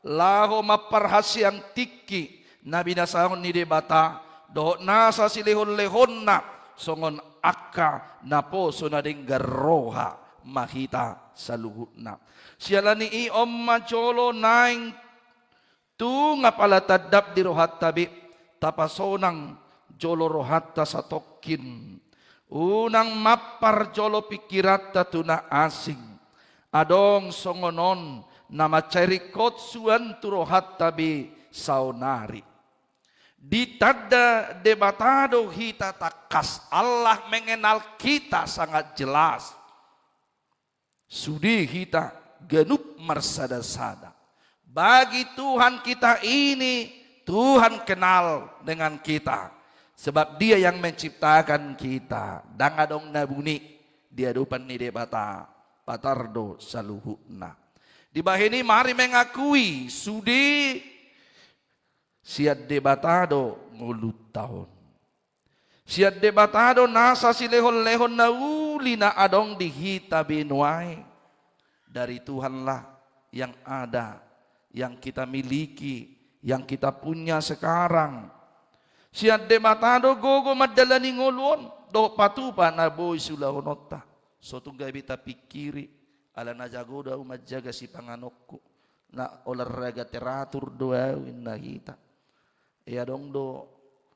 laho mamparhaseang tingki na binasaon ni Debata dohot nasa silehon-lehonna, songon angka naposo na denggan roha ma hita saluhutna. Siala ni i on ma jolo naeng tung apala tandap di rohanta be, tapasonang jolo rohanta satongkin. Unang mampar jolo pingkiranta tu na asing. Adong songon on na mansai ringkot suan tu rohanta be saonari. Ditanda Debata do hita tangkas, Allah mengenal kita sangat jelas. Sude hita ganup marsada-sada. Bagi Tuhan kita ini, Tuhan kenal dengan kita. Sebab Dia yang menciptakan kita. Ndang adong na buni di adopan ni Debata. Patar do saluhutna. Dibahen i mari mengakui sude sian Debata do ngolunta on. Sian Debata do nasa silehon-lehon na uli na adong di hita be nuaeng. Dari Tuhanlah yang ada, yang kita miliki, yang kita punya sekarang. Sian Debata do gogo mandalani ngolu on dohot patupa na boi siulahononta. So tung gabe tapingkiri, ala na jago do ahu manjaga sipanganonku. Na olahraga teratur do ahu, inna hita. Ia adong do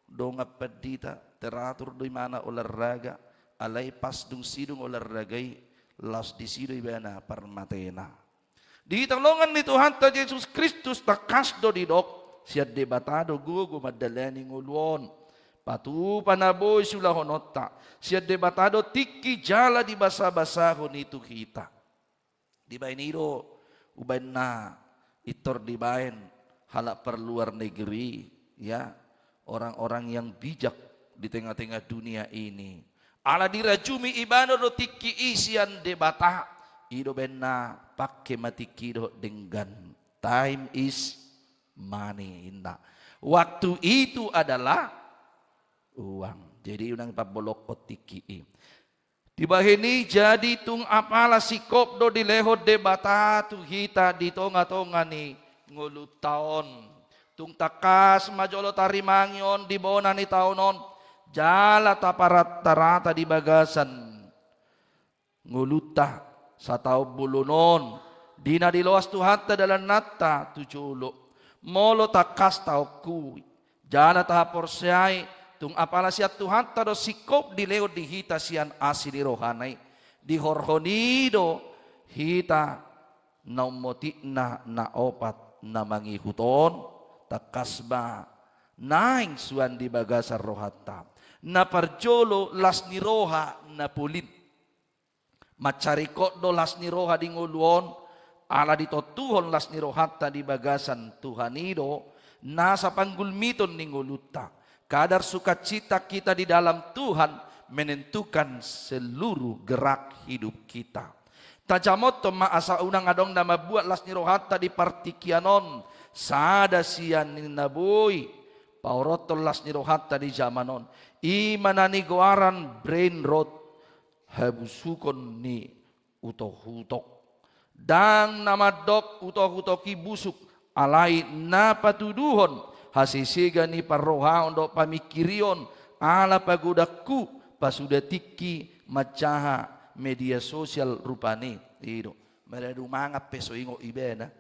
dongan pandita, teratur do imana olahraga, alai pas dung sidung olahraga i, laos disi do ibana parmatena. Di hita longan ni Tuhanta Jesus Kristus tangkas do didok, sian Debata do gogo mandalani ngolu on. Patupa na boi siulahononta, sian Debata do tingki jala dibasa-basahon i tu hita. Dibahen i do, umbahen na pintor dibahen halak parluar negeri, ya, orang-orang yang bijak di tengah-tengah dunia ini. Ala dirajumi ibana do tingki i sian Debata, i do umbahen na pangke ma tingki dohot denggan. Time is money, inna. Waktu itu adalah uang. Jadi unang pambolongkon tingki i. Dibahen i jadi tung apala singkop do dilehon Debata tu hita di tonga-tonga ni ngolunta on. Tung tangkas ma jolo tarimangi on di bona ni taon on, Jala taparata-rata di bagasan ngolunta sataon bolon on, di na diloas Tuhanta dalannanta tu jolo. Molo tangkas tahongkui jala tahaporseai, tung apala sian Tuhanta do singkop dilehon di hita sian asi ni rohana i, dihorhon i do hita na ummotikna na opat na mangihut on, tangkas ma naeng suan di bagasan rohanta. Na parjolo, las ni roha na polin. Mansai ringkot do las ni roha di ngolu on, ala ditontuhon las ni rohanta di bagasan Tuhan i do nasa panggulmiton ni ngolunta. Kadar sukacita kita di dalam Tuhan menentukan seluruh gerak hidup kita. Tajamothon ma asa unang adong na mambuat las ni rohanta di partingkian on, sada sian na boi paorothon las ni rohanta di jaman on. I ma na nigoaran brain rot, habusukon ni utok-utok. Ndang na mandok utok-utok i busuk, alai na patuduhon hasesega ni parrohaon dohot pamingkirion, ala pagodangku pasuda tingki manjaha media sosial rupani. I do, maradu mangan pe so ingot ibana.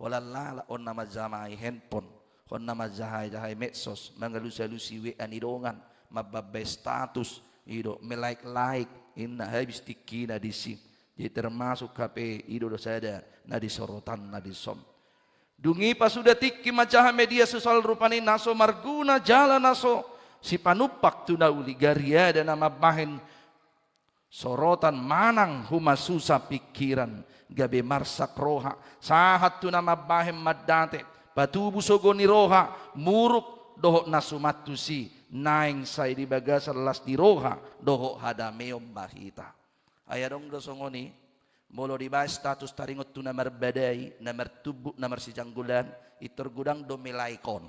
Holan lalap on na manjahai handphone, on na manjahai-jahai medsos, mangalus-alusi W A ni dongan, mambamba status, i do, melike-like, inna habis tingkina disi. Jadi termasuk hape i do, do sada na di sorotanna dison. Dung i pasuda tingki manjaha media sosial rupani na so marguna jala na so sipanumpak tu na uli, gariada na mambahen sorotan manang humasusa pingkiran, gabe marsak roha, sahat tu na mambahen mandate, patubu sogo ni roha, muruk dohot na suman tusi, naeng sai di bagasan las ni roha dohot hadameon ma hita. Ai adong do songon i, molo dibahen status taringot tu na marbadai, na martumbuk, na marsijanggolan, pintor godang do melike on.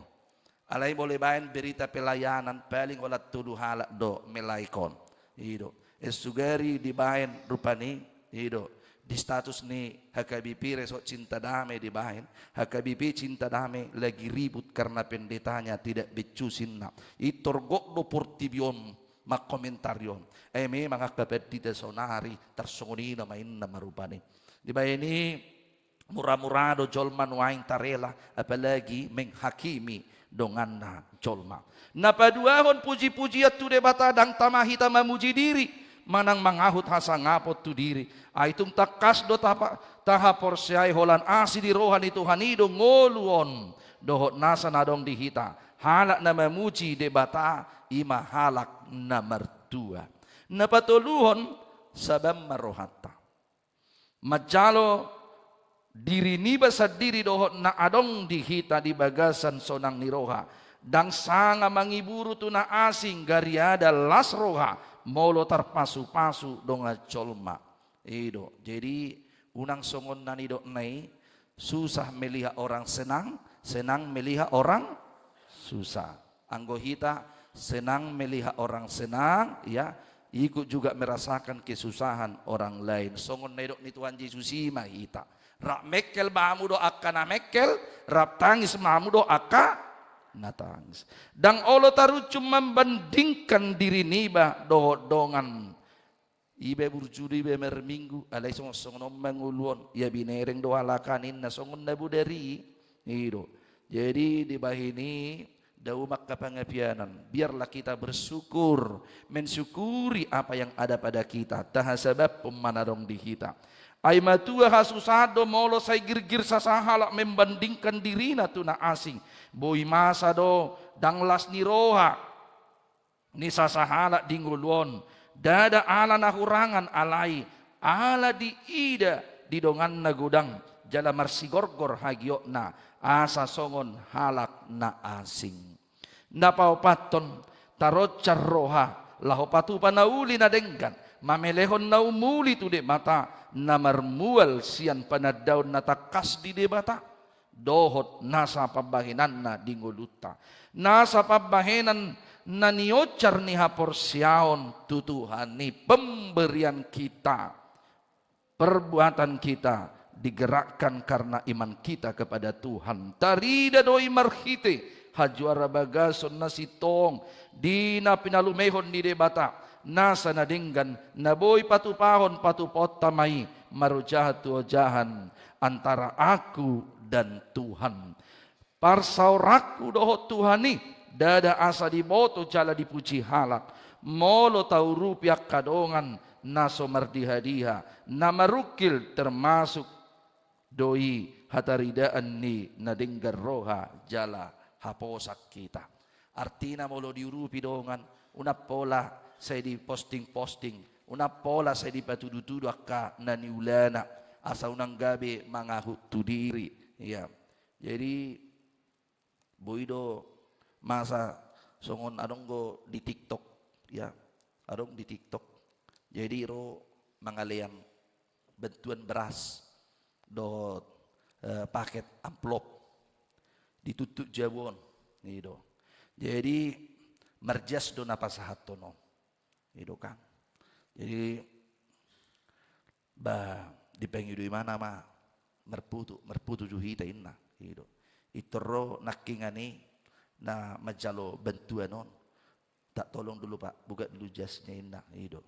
Alai molo dibahen berita pelayanan, paling holan tolu halak do melike on. I do. Es sugari dibahen rupani, i do, di status ni H K B P Resort Cinta Damai dibahen, H K B P Cinta Damai lagi ribut karena pendetanya tidak becus, inna. Pintor gok do portibi on mangkomentari on. Ai memang angka pandita saonari tarsongon i nama, inna ma rupani. Dibahen i, mura-mura do jolma nuaeng tarela, apalagi menghakimi donganna jolma. Na paduahon, puji-pujian tu Debata. Ndang tama hita mamuji diri manang mangahut hasangapon tu diri. Ai tung tangkas do tapa-, tahaporseai holan asi ni roha ni Tuhan i do ngolu on dohot nasa na adong di hita. Halak na mamuji Debata i ma halak na martua. Na patoluhon, saban ma rohanta. Manjalo diri niba sandiri dohot na adong di hita di bagasan sonang ni roha. Ndang sanga mangiburu tu na asing, gariada las roha molo tarpasu-pasu dongan jolma. I do. Jadi, unang songon na nidokna i, susah melihat orang senang, senang melihat orang susah. Anggo hita, senang melihat orang senang, ya, ikut juga merasakan kesusahan orang lain. Songon na nidok ni Tuhan Jesus i ma hita. Rap mengkel ma hamu dohot angka na mengkel, rap tangis ma hamu dohot angka na tangis. Ndang olo tarunjung mambandingkan diri niba dohot dongan. Iba burju do iba marminggu, alai songon-songon on ma ngolu on, ia binereng do halak an, inna songon na bodari i. I do. Jadi dibahen i, dao ma angka pangapianan, biarlah kita bersyukur, mensyukuri apa yang ada pada kita, tahasabaphon ma na adong di hita. Ai matua hasusahan do molo sai girgir sasahalak membandingkan dirina tu na asing. Boi masa do ndang las ni roha ni sasahalak di ngolu on, ndada ala na hurangan, alai ala diida di donganna godang jala marsigorgor hagiotna asa songon halak na asing. Na paopathon, taroncar roha laho patupa na uli na denggan, mamelehon na umuli tu Debata, na marmual sian panandaon na tangkas di Debata dohot nasa pambahenanna di ngolunta. Nasa pambahenan na nioncar ni haporseaon tu Tuhan i, pemberian kita, perbuatan kita digerakkan karena iman kita kepada Tuhan. Tarida do i marhite hajuara bagason na sintong di na pinalumehon ni Debata, nasa na denggan, na boi patupahon patupaonta ma i, marojahan tu ojahan antara aku dan Tuhan. Parsaoranku dohot Tuhan i, ndada asa diboto jala dipuji halak, molo taurupi angka dongan na so mardihadiha, na marungkil termasuk do i hataridaan ni na denggan roha jala haposan hita. Artina molo diurupi dongan, unang pola sai diposting-posting, unang pola sai dipatudutudu angka na niulana, asa unang gabe mangahut tu diri. Ia. Jadi, boi do masa songon adong do di TikTok, ya. Adong di TikTok. Jadi ro mangalean bantuan beras dohot, eh, paket amplop. Ditutup jabu on. I do. Jadi marjas do na pasahathon on. I do kan. Jadi, bah, dipangido imana ma, marputu, marputu jo hita inna. I do. Pintor ro nangkiningan i na manjalo bantuan on. Tak tolong dulu, Pak, buka dulu jasnya inna. I do.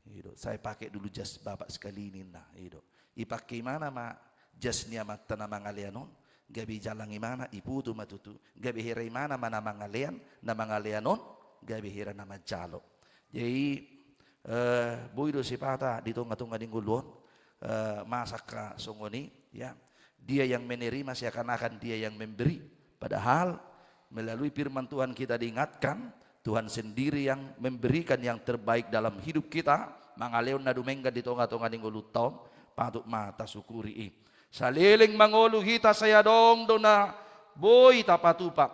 I do. Saya pakai dulu jas Bapak sekali ini inna. I do. Ipake imana ma jas ni amanta na mangalean on, gabe dijalang imana, iputu ma tutu, gabe hera imana ma na mangalean, na mangalean on, gabe hera na manjalo. Jadi, eh, boi do sipata di tongatonga ni ngolu on, eh, masa angka songon i, ya. Dia yang menerima seakan-akan dia yang memberi. Padahal melalui firman Tuhan kita diingatkan, Tuhan sendiri yang memberikan yang terbaik dalam hidup kita, mangalehon na dumenggan di tongatonga ni ngolunta on, patut ma tasukuri i. Saleleng mangolu hita sai adong do na boi tapatupa.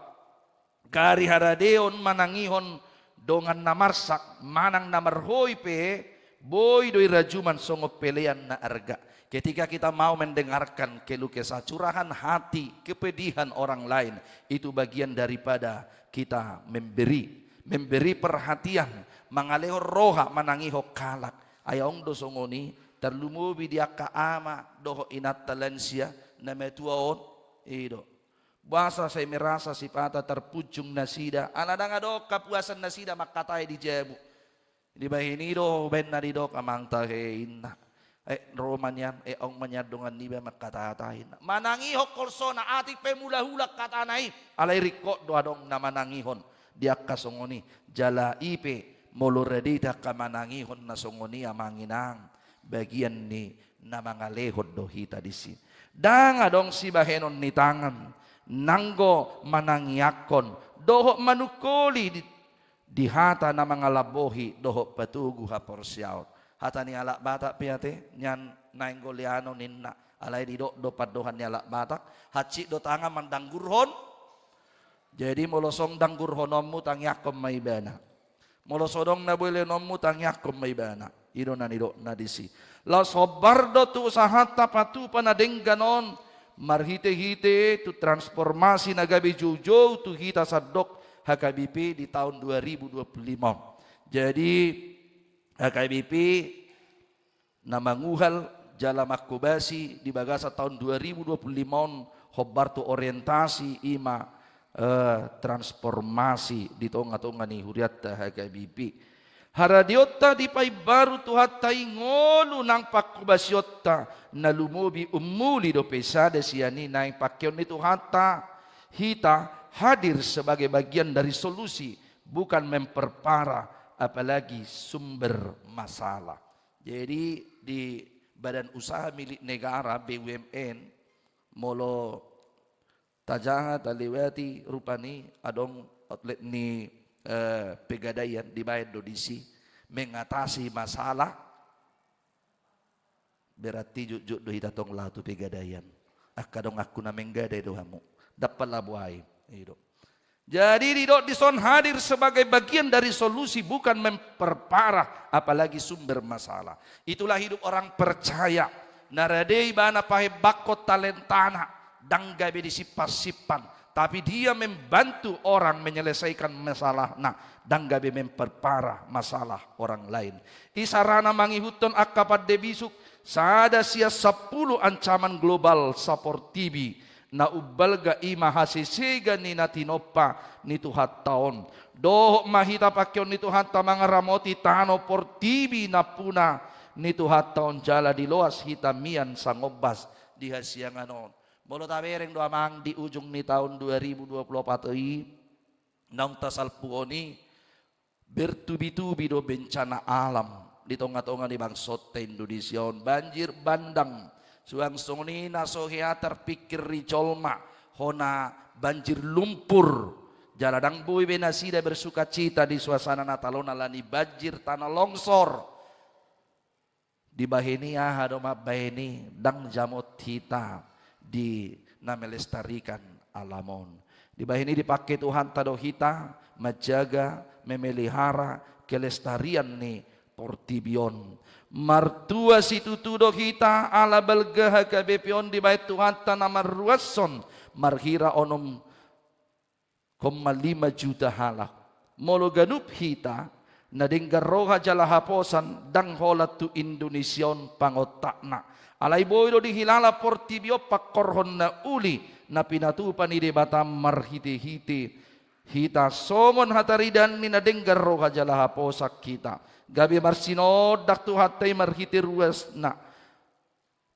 Gari haradeon manangihon dongan na marsak, manang na marhoi pe, boi do i rajuman songon pelean na arga. Ketika kita mau mendengarkan keluh kesah, curahan hati, kepedihan orang lain, itu bagian daripada kita memberi. Memberi perhatian, mangalehon roha manangihon halak. Ai adong do songon i, tarlumobi di angka ama dohot inanta lansia na matua on, i do. Boasa sai merasa sipata tarpunjung nasida, ala ndang adong kapuasan nasida mangkatai di jabu. Dibahen i do baen na didok amanta, he inna. Eh, ro ma nian, eh, adong ma nian dongan niba mangkatahata inna. Manangihon holsona, atik pe mulahula hatana i, alai ringkot do adong na manangihon di angka songon i. Jala i pe molo rade hita angka manangihon na songon i, amang inang, bagian ni na mangalehon do hita disi. Ndang adong sibahenon ni tangan nanggo manangiangkon dohot manungkoli di, di hata na mangalambohi dohot patogu haporseaon. Hata ni halak Batak pe ate, nian naeng goleanon inna, alai didok do pandohan ni halak Batak, hansit do tangan mandanggurhon. Jadi molo songon danggurhononmu, tangiangkon ma ibana. Molo so adong na boi lehononmu, tangiangkon ma ibana. I do na nidokna disi. Laos hombar do tu usahanta patupa na denggan on, marhitehite tu transformasi na gabe joujou tu hita sandok H K B P di taon dua ribu dua puluh lima on. Jadi, H K B P na manguhal jala mangkobasi di bagasan taon dua ribu dua puluh lima on, hombar tu orientasi i ma, eh, transformasi di tongatonga ni hurianta H K B P. Haradeonta dipaimbaru Tuhanta i ngolu nang pangkobasionta na lumobi, ummuli dope sada sian i naeng pangkeon ni Tuhanta hita hadir sebagai bagian dari solusi, bukan memperparah, apalagi sumber masalah. Jadi di Badan Usaha Milik Negara, B U M N, molo tajaha talewati rupani adong outlet ni, eh, Pegadaian, dibaen do disi mengatasi masalah. Berarti jotjot do hita tong laho tu Pegadaian. Angka donganku na menggadai do hamu. Ndang pala buai. I do. Jadi didok dison hadir sebagai bagian dari solusi, bukan memperparah, apalagi sumber masalah. Itulah hidup orang percaya. Na rade ibana pahebakkon talentana, ndang gabe disimpansimpan, tapi dia membantu orang menyelesaikan masalahna, ndang gabe memperparah masalah orang lain. Isarana mangihuthon angka pande bisuk, sada sian sampulu ancaman global saportibi na umbalga i ma hasesega ni na tinompa ni Tuhanta on. Dohot ma hita pangkeon ni Tuhanta mangaramoti tano portibi nampuna ni Tuhanta on jala diloas hita mian sangombas di hasiangan on. Molo tabereng do amang di ujung ni taon dua ribu dua puluh opat i, naung tasalpuhon i, bertubi-tubi do bencana alam di tonga-tonga ni bangsonta Indonesia on, banjir bandang, suang songon i na so hea tarpikir ni jolma, hona banjir lumpur, jala ndang boi be nasida bersukacita di suasana Natal on ala ni banjir tanah longsor. Dibahen i aha do mambahen i, ndang jamot hita di na melestarikan alam on. Dibahen i dipangke Tuhanta do hita manjaga, memelihara kelestarian ni portibi on. Martua situtu do hita ala balga H K B P on dibahen Tuhanta na marruashon marhira onom koma lima juta halak. Molo ganup hita na denggan roha jala haposan, ndang holan tu Indonesia on pangontakna. Alai boi do dihilala portibi on pangkorhon na uli na pinatupa ni Debata marhite-hite hita, songon hataridaan ni na denggan roha jala haposan hita. Gabe marsinondang Tuhanta i marhite ruasna,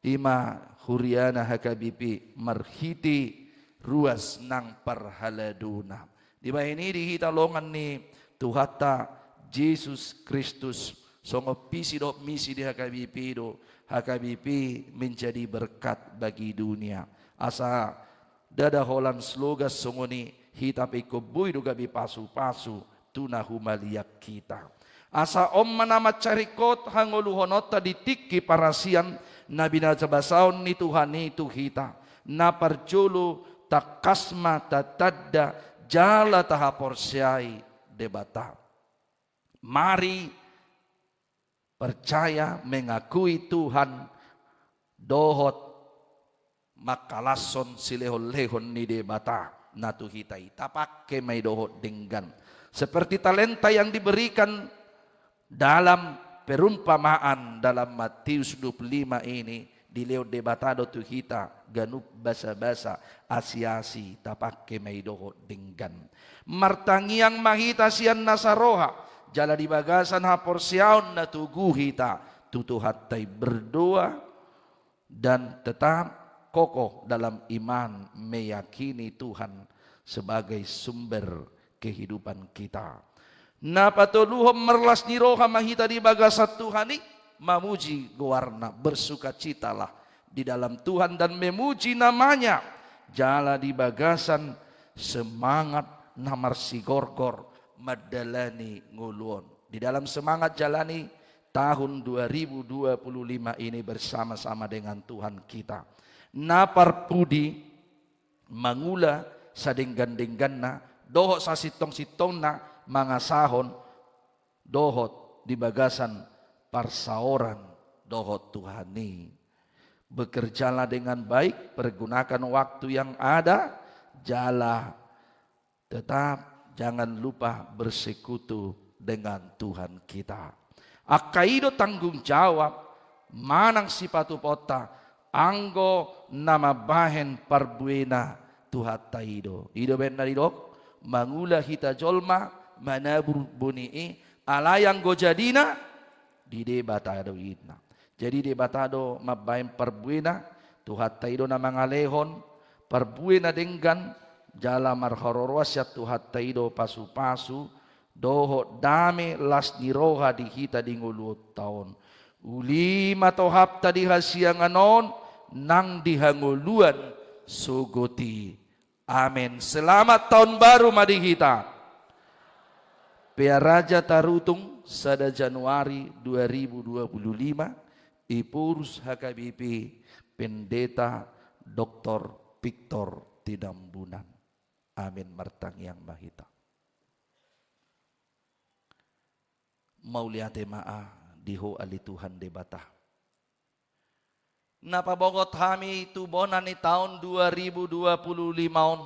i ma huriana H K B P marhite ruas nang parhaladona. Dibahen i di hita longan ni Tuhanta Jesus Kristus, songon visi dohot misi di H K B P do, H K B P menjadi berkat bagi dunia. Asa ndada holan slogan songon i, hita pe ingkon boi do gabe pasu-pasu tu na humaliang hita. Asa on ma na mansai ringkot hangoluhononta di tingki parasian na binasabasaon ni Tuhan i tu hita, na parjolo tangkas ma tatanda jala tahaporseai Debata. Mari percaya, mengakui Tuhan, dohot mangkalashon silehon-lehon ni Debata na tu hita i, tapangke ma i dohot denggan. Seperti talenta yang diberikan dalam perumpamaan dalam Matius dua puluh lima ini, dilehon Debata do tu hita ganup basa-basa, asi-asi, tapangke ma i dohot denggan. Martangiang ma hita sian nasa roha, jala di bagasan haporseaon na togu hita tu Tuhanta i, berdoa dan tetap kokoh dalam iman, meyakini Tuhan sebagai sumber kehidupan kita. Na patoluhon, marlas ni roha ma hita di bagasan Tuhan i, mamuji goarna, bersukacitalah di dalam Tuhan dan memuji namanya, jala di bagasan semangat na marsigorgor mandalani ngolu on. Di dalam semangat jalani tahun dua ribu dua puluh lima ini bersama-sama dengan Tuhan kita. Na parpudi mangula sadenggan-dengganna, dohot sasintong-sintongna mangasahon, dohot di bagasan parsaoran dohot Tuhan i. Bekerjalah dengan baik, pergunakan waktu yang ada, jala tetap jangan lupa bersekutu dengan Tuhan kita. Angka i do tanggung jawab manang sipatupaonta anggo na mambahen parbuena Tuhanta i do. I do baen na didok, mangula hita jolma, manabur buni i, alai anggo jadina di Debata do inna. Jadi Debata do mambahen parbuena, Tuhanta i do na mangalehon parbue na denggan, jala marharoroan sian Tuhanta i do pasu-pasu dohot dame, las ni roha di hita di ngoluanta on. Uli ma tohapta di hasiangan on nang di hangoluan sogot i. Amen. Selamat tahun baru ma di hita. Pearaja Tarutung, sada Januari dua ribu dua puluh lima, Ephorus H K B P, Pendeta Doktor Victor Tinambunan. Amin. Martangiang ma hita. Mauliate ma di Ho ale Tuhan Debata, na pabongot hami tu bona ni taon dua ribu dua puluh lima on.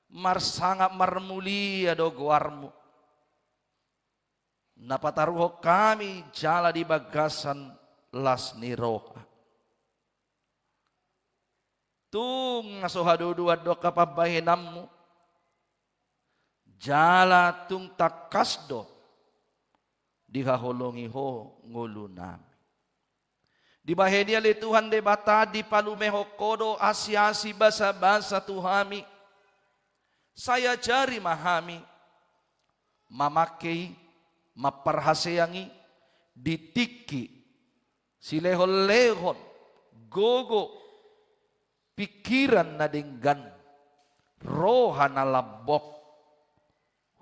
Marsangap marmulia do goarmu, na pataruhon hami jala di bagasan las ni roha. Tung na so hadodoan do angka pambahenanmu, jala tung tangkas do dihaholongi ho ngolunami. Dibahen i ale Tuhan Debata, dipalumehon ho do asi-asi, basa-basa tu hami. Sai ajari ma hami mamangke i, mamparhaseang i di tingki silehon-lehon, gogo, pingkiran na denggan, roha na lambok.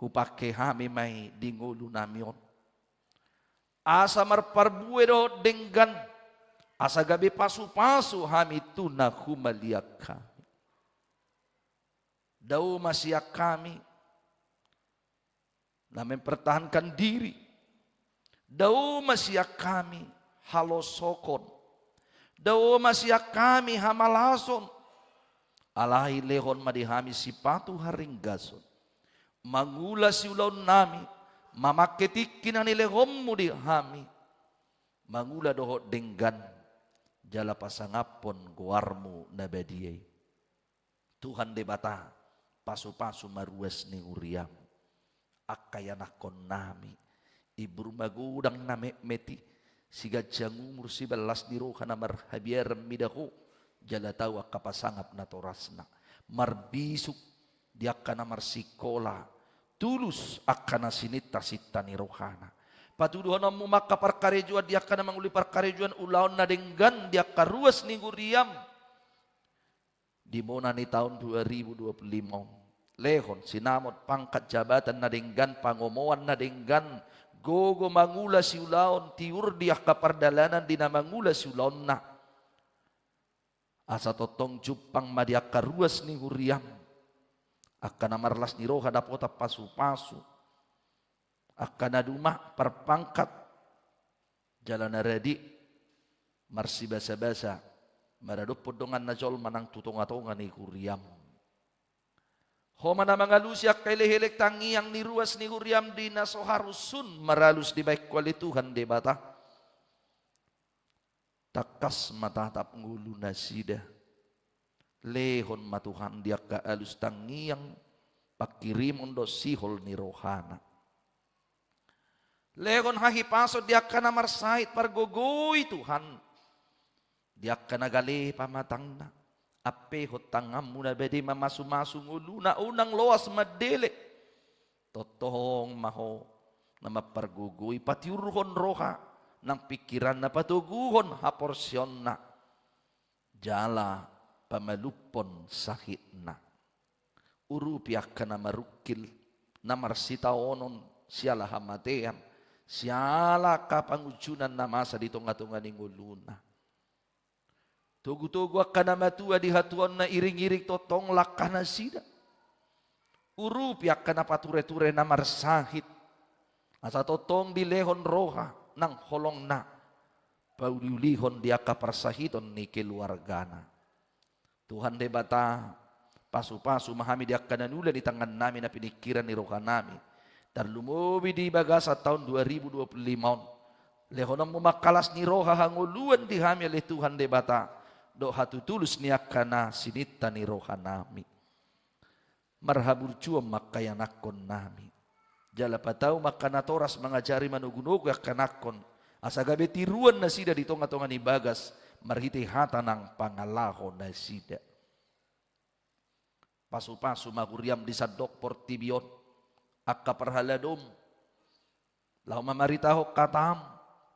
Hupangke hami ma i di ngolunami on, asa marparbue dohot denggan, asa gabe pasu-pasu hami tu na humaliang hami. Dao ma sian hami na mempertahankan diri. Dao ma sian hami halosokon. Dao ma sian hami hamalason. Alai lehon ma di hami sipatu haringgason, mangula siulaonnami, mamangke tingki na nilehonmu di hami, mangula dohot denggan, jala pasangaphon goarmu na badia i. Tuhan Debata, pasu-pasu ma ruas ni huriam, angka ianakkonnami, imbur magodang na metmet i, siganjang umur, siballas ni roha na marhabiaran mida ho, jala tau angka pasangap natorasna, marbisuk di angka na marsikola, tulus angka na sininta-sinta ni rohana. Patuduhononmu ma angka parkarejoan di angka na manguli parkarejoan, ulaon na denggan di angka ruas ni huriam. Di mona ni taon dua ribu dua puluh lima on, lehon sinamot pangkat jabatan na denggan, pangomoan na denggan, gogo mangula siulaon, tiur di angka pardalanan di na mangula siulaonna. Asa tongtong jumpang ma di angka ruas ni huriam angka na marlas ni roha dapotan pasu-pasu, angka na dumang parpangkat, jala na radi marsibasa-basa maradophon donganna jolma nang tu tonga-tonga ni huriam. Ho ma na mangalusi angka elek-elek tangiang ni ruas ni huriam di na so harus sun maralus dibahen ho ale Tuhan Debata. Tangkas ma tatap ngolu nasida. Lehon ma Tuhan di angka alus tangiang panghirimon dohot sihol ni rohana. Lehon hahipason di angka na marsahit, pargogoi Tuhan. Di angka na gale pamatangna, ampehon tanganmu na badia mamasu-masu ngoluna, unang loas mandele. Tongtong ma ho na mampargogoi, patiurhon roha nang pingkiranna, patoguhon haporseaonna, jala pamalumhon sahitna. Urupi angka na marungkil, na marsitaonon siala hamatean, siala angka pangunjunan na masa di tonga-tonga ni ngoluna. Togu-togu angka na matua di hatuaonna, iring-iring tongtong langkanasida. Urupi angka na pature-ture na marsahit, asa tongtong dilehon roha nang holongna, pauliulihon di angka parsahiton ni keluargana. Tuhan Debata, pasu-pasu ma hami di angka na niula ni tangannami na piningkiran ni rohanami, tarlumobi di bagasan taon dua ribu dua puluh lima on. Lehononmu ma angka las ni roha hangoluan di hami ale Tuhan Debata, dohot hatutulus ni angka na sininta ni rohanami. Marhaburjuon ma angka ianakkonnami, jala patau ma angka natoras mangajari manogunogu angka anakkon, asa gabe tiruan nasida di tonga-tonga ni bagas marhite hata nang pangalaho nasida. Pasu-pasu ma huriam di sandok portibi on, angka parhaladom, laho mamaritahon hatam,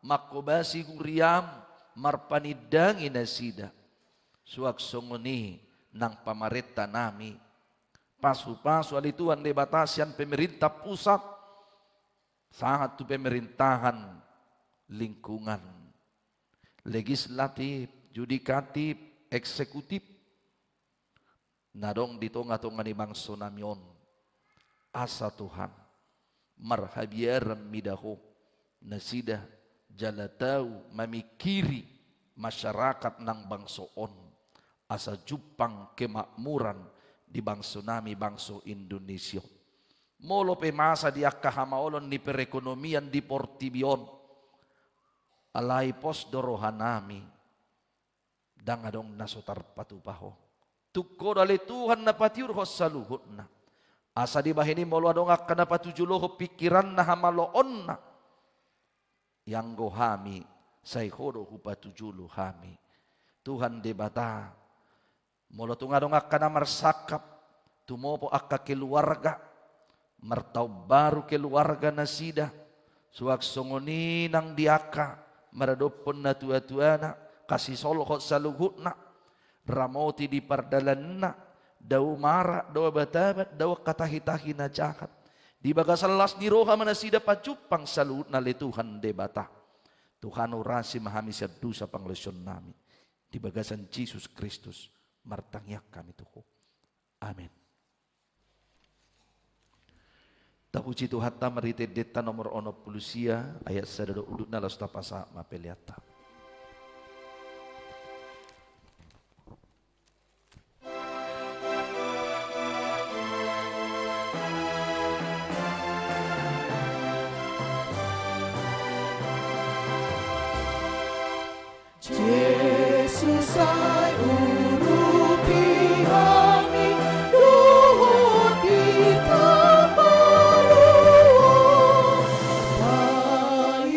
manghobasi huriam, marpanindangi nasida. Suang songon i nang pamarentanami. Pasu-pasu ale Tuhan Debata sian pemerintah pusat sahat tu pemerintahan lingkungan, legislatif, judikatif, eksekutif, na adong di tonga-tonga ni bangsonami on. Asa Tuhan, marhabiaran mida ho nasida jala tau mamingkiri masyarakat nang bangso on, asa jumpang kemakmuran di bangsonami bangso Indonesia on. Molo pe masa di angka hamaolon ni perekonomian di portibi on, alai pos do rohanami. Ndang adong na so tarpatupa ho. Tung Ho do ale Tuhan na patiurhon saluhutna. Asa dibahen i molo adong angka na patujulohon pingkiranna hamaloonna, ianggo hami, sai Ho do hupatujolo hami. Tuhan Debata, molo tung adong angka na marsangkap, tumopo angka keluarga, martaon baru keluarga nasida, suang songon i nang di angka maradophon natuatuana, kasi solhot saluhutna, ramoti di pardalananna, dao mara, dao abatabat, dao angka tahitahi na jahat. Di bagasan las ni roha ma nasida pajumpang saluhutna ale Tuhan Debata. Tu Ho na urasi ma hami sian dosa pangalaosionnami. Di bagasan Jesus Kristus martangiang hami tu Ho. Amen. Tapuji Tuhanta marhite endenta nomor onom pulu sia, ayat sada dohot udutna, laos tapasahat ma peleanta. Jesus, sai urupi hami dohot di tambaru,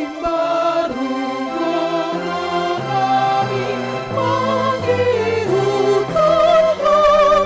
paimbaru gogo nami mangihuthon gogo.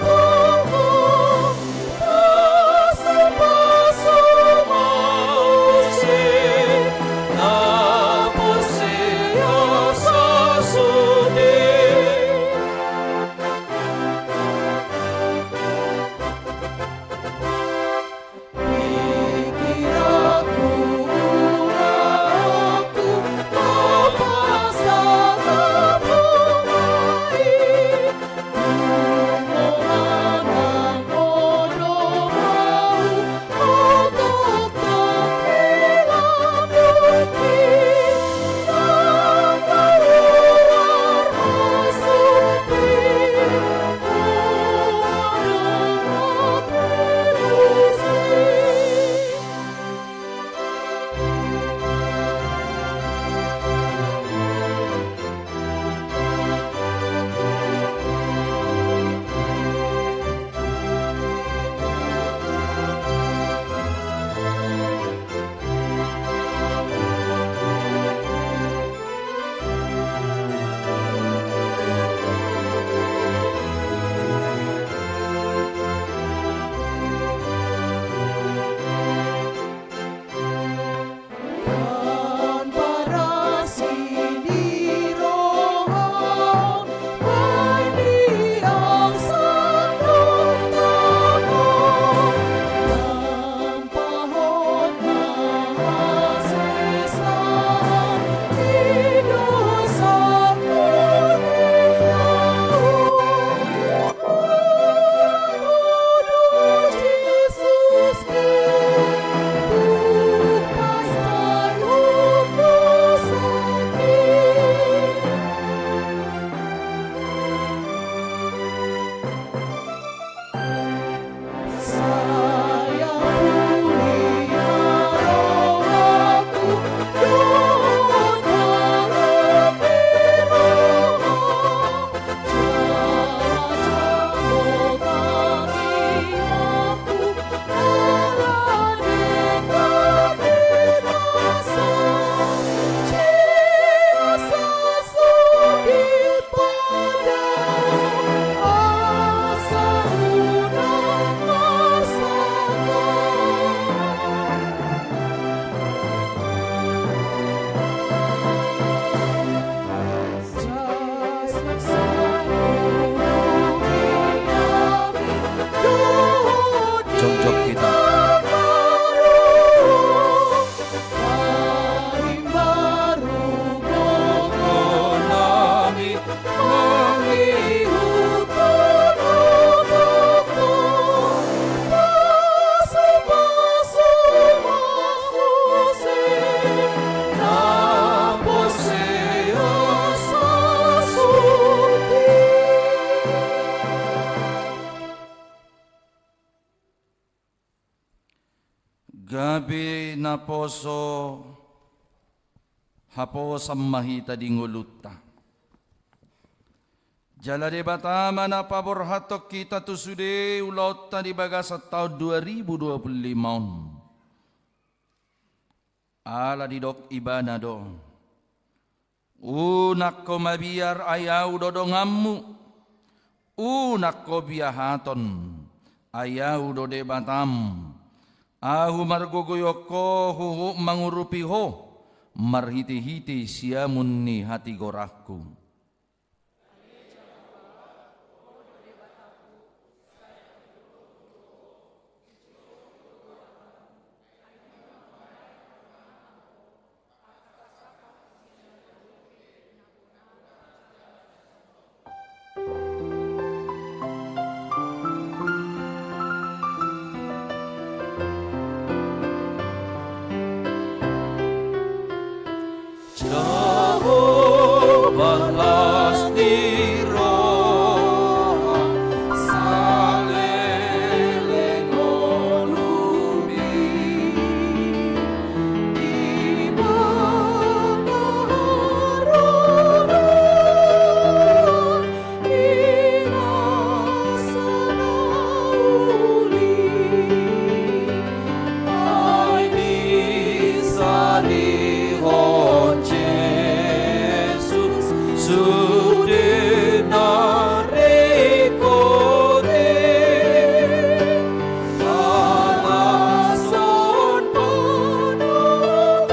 Jongjong hita. Gabe naposo haposan ma hita di ngolunta. Jala Debata ma na paborhathon hita tu sude ulaonta di bagasan taon dua ribu dua puluh lima on. Ala didok Ibana do: Unang ho mabiar, ai Ahu do donganmu. Unang ho biahaton, ai Ahu do Debatam. Ahu margogoihon ho huhut mangurupi ho marhitehite siamun ni hatigoranku. Jahowa las ni roha, saleleng ngolu-Mi. Ibana haroro, inasa na uli, ai disarihon Jesus sude na ringkot i. Balason panahan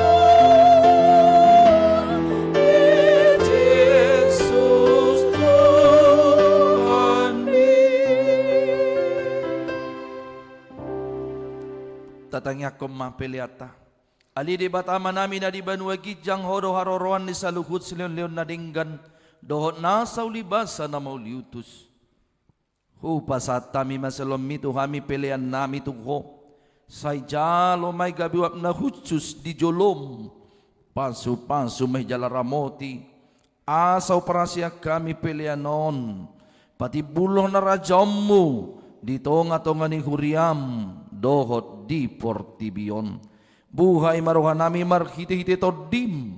ni Jesus Tuhan i. Tatangiangkon ma peleanta. Ale Debata Amanami na di banua ginjang, Ho do haroroan ni saluhut silehonlehon na denggan dohot nasa uli basa na mauliutus. Hupasahat hami ma sian lehonMi tu hami peleannami tu Ho. Sai jalo ma i gabe uap na hushus di joloM, pasupasu ma i jala ramoti, asa huparhaseang hami pelean on patimbulhon harajaonMu di tongatonga ni huriaM dohot di portibi on. Buhai ma rohanami marhitehite TondiM,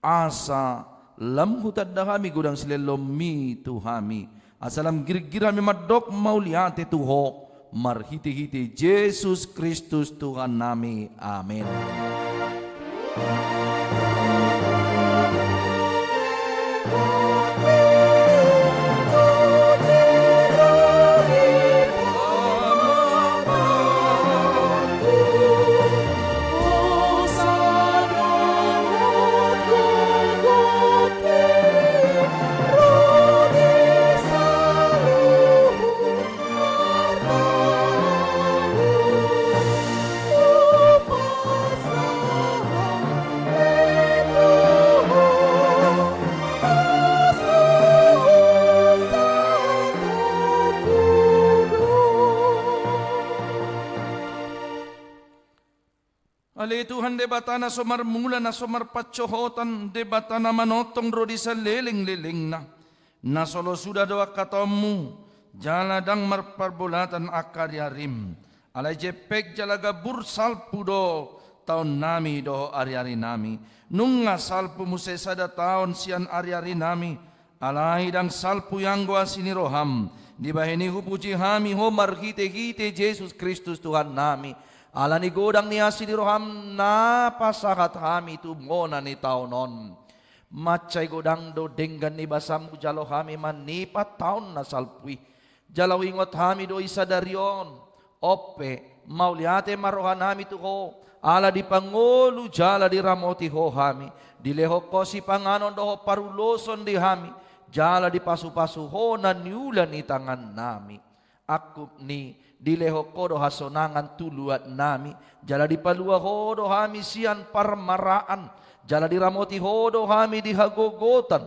asa lam hutanda hami godang silehonlehonMi tu hami, asa lam girgir hami mandok mauliate tu Ho, marhitehite Jesus Kristus Tuhannami. Amen. Ale Tuhan Debata na so marmula, na so marpansohotan, Debata na manongtong ro di salelenglelengna, na so losuda do angka taonMu, jala ndang marparbolatan angka ariarim. Alai jempek jala gambur salpu do taonnami dohot ariarinami. Nunga salpu muse sada taon sian ariarinami, alai ndang salpu ianggo asi ni rohaM. Dibahen i hupuji hami Ho marhitehite Jesus Kristus Tuhannami, ala ni godang ni asi ni rohaM na pasahat hami tu bona ni taon on. Mansai godang do denggan ni basaM, hujalo hami manipat taon na salpu i. Jala huingot hami do i sadari on. On pe, mauliate ma rohanami tu Ho, ala dipangolu jala diramoti Ho hami, dilehon Ho sipanganon dohot paruloson di hami, jala dipasupasu Ho na niula ni tangannami. Angkup ni, dilehon Ho do hasonangan tu luatnami, jala dipalua Ho do hami sian parmaraan, jala diramoti Ho do hami di hagogotan.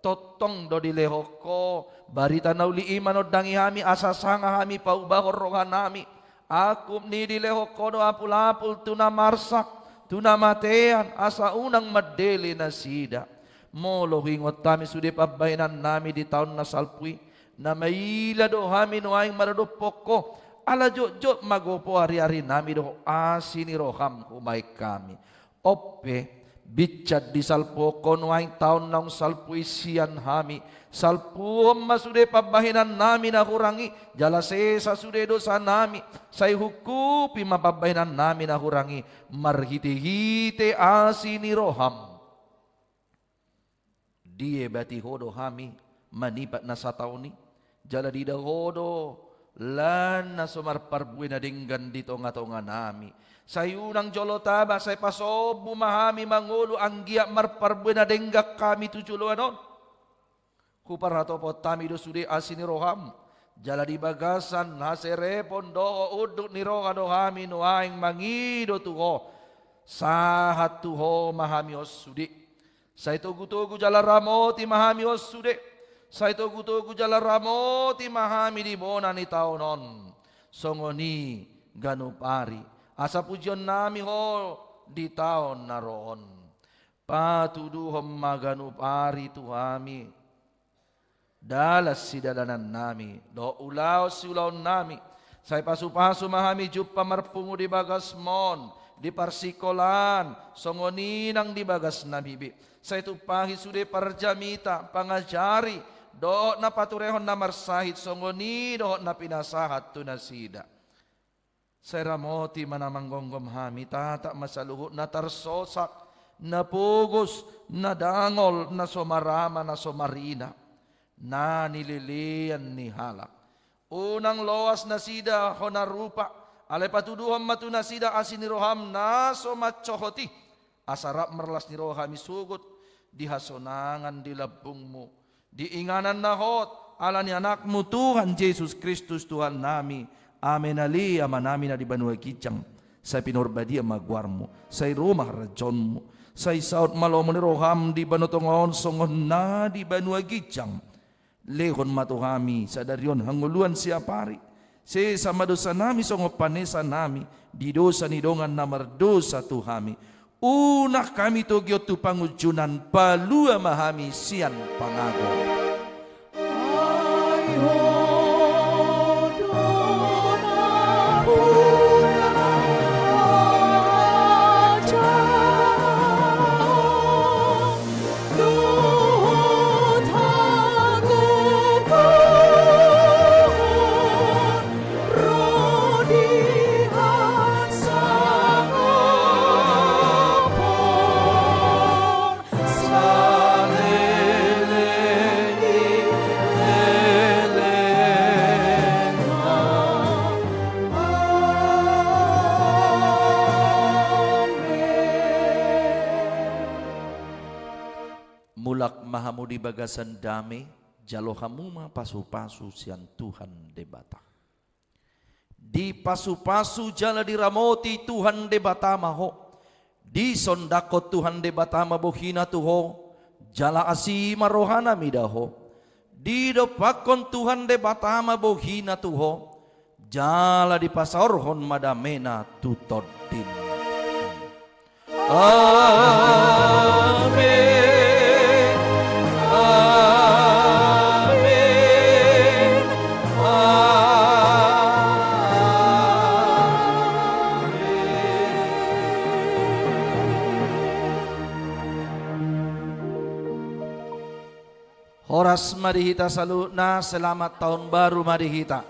Tongtong do dilehon Ho barita na uli i manondangi hami, asa sanga hami paubahon rohanami. Angkup ni, dilehon Ho do apulapul tu na marsak, tu na matean, asa unang mandele nasida. Molo huingot hami sude pambahenannami di taon na salpu i, na maila do hami nuaeng maradophon Ho, ala jotjot ma gopo ariarinami dohot asi ni roham hubahen hami. On pe, Binsan disalpuhon Ho nuaeng taon naung salpu i sian hami. Salpuhon ma sude pambahenannami na hurang i, jala sesa sude dosanami. Sai hungkupi ma pambahenannami na hurang i marhitehite asi ni rohaM. Diebati Ho do hami manipat na sataon i, jala diida Ho do lan na so marparbue na denggan di tongatonganami. Sai unang jolo taba, sai pasombu ma hami mangolu anggiat marparbue na denggan hami tu joloan on. Huparhatopot hami do sude asi ni rohaM, jala di bagasan haserepon dohot unduk ni roha do hami nuaeng mangido tu Ho. Sahat tu Ho ma hami on sude. Sai togutogu jala ramoti ma hami on sude. Sai togutogu jala ramoti ma hami di bona ni taon on, songon i ganup ari, asa pujionnami Ho di taon na ro on. Patuduhon ma ganup ari tu hami dalan sidalanannami dohot ulaon siulaonnami. Sai pasupasu ma hami jumpa marpungu di bagasMon, di parsingkolaan, songon i nang di bagasnami be. Sai tumpahi sude parjamita, pangajari dohot na paturehon na marsahit, songon i dohot na pinasahat tu nasida. Sai ramoti ma na manggomgom hami, tatap ma saluhut na tarsosak, na pogos, na dangol, na so marama, na so marina, na nilelean ni halak. Unang loas nasida hona rupa, alai patuduhon ma tu nasida asi ni rohaM na so mansohot i, asa rap marlas ni roha hami sogot di hasonangan di lambungMu, di inganan na hot, ala ni AnakMu Tuhan Jesus Kristus Tuhannami. Amen. Ale Amanami na di banua ginjang, sai pinarbadia ma goarMu, sai ro ma harajaonMu, sai saut ma lomo ni rohaM di banua tonga on songon na di banua ginjang. Lehon ma tu hami sadari on hangoluan siapari. Sesa ma dosanami songon panesanami di dosa ni dongan na mardosa tu hami. Unang hami togihon tu pangunjunan, palua ma hami sian pangago. Mulak ma hamu di bagasan dame, jalo hamu ma pasupasu sian Tuhan Debata. Dipasupasu jala diramoti Tuhan Debata ma ho. Disondangkon Tuhan Debata ma bohiNa tu ho, jala asi ma rohaNa mida ho. Didompakkon Tuhan Debata ma bohiNa tu ho, jala dipasaorhon ma dameNa tu tondim. Amen. Amen. Amen. Horas ma di hita saluhutna, selamat tahun baru ma di hita.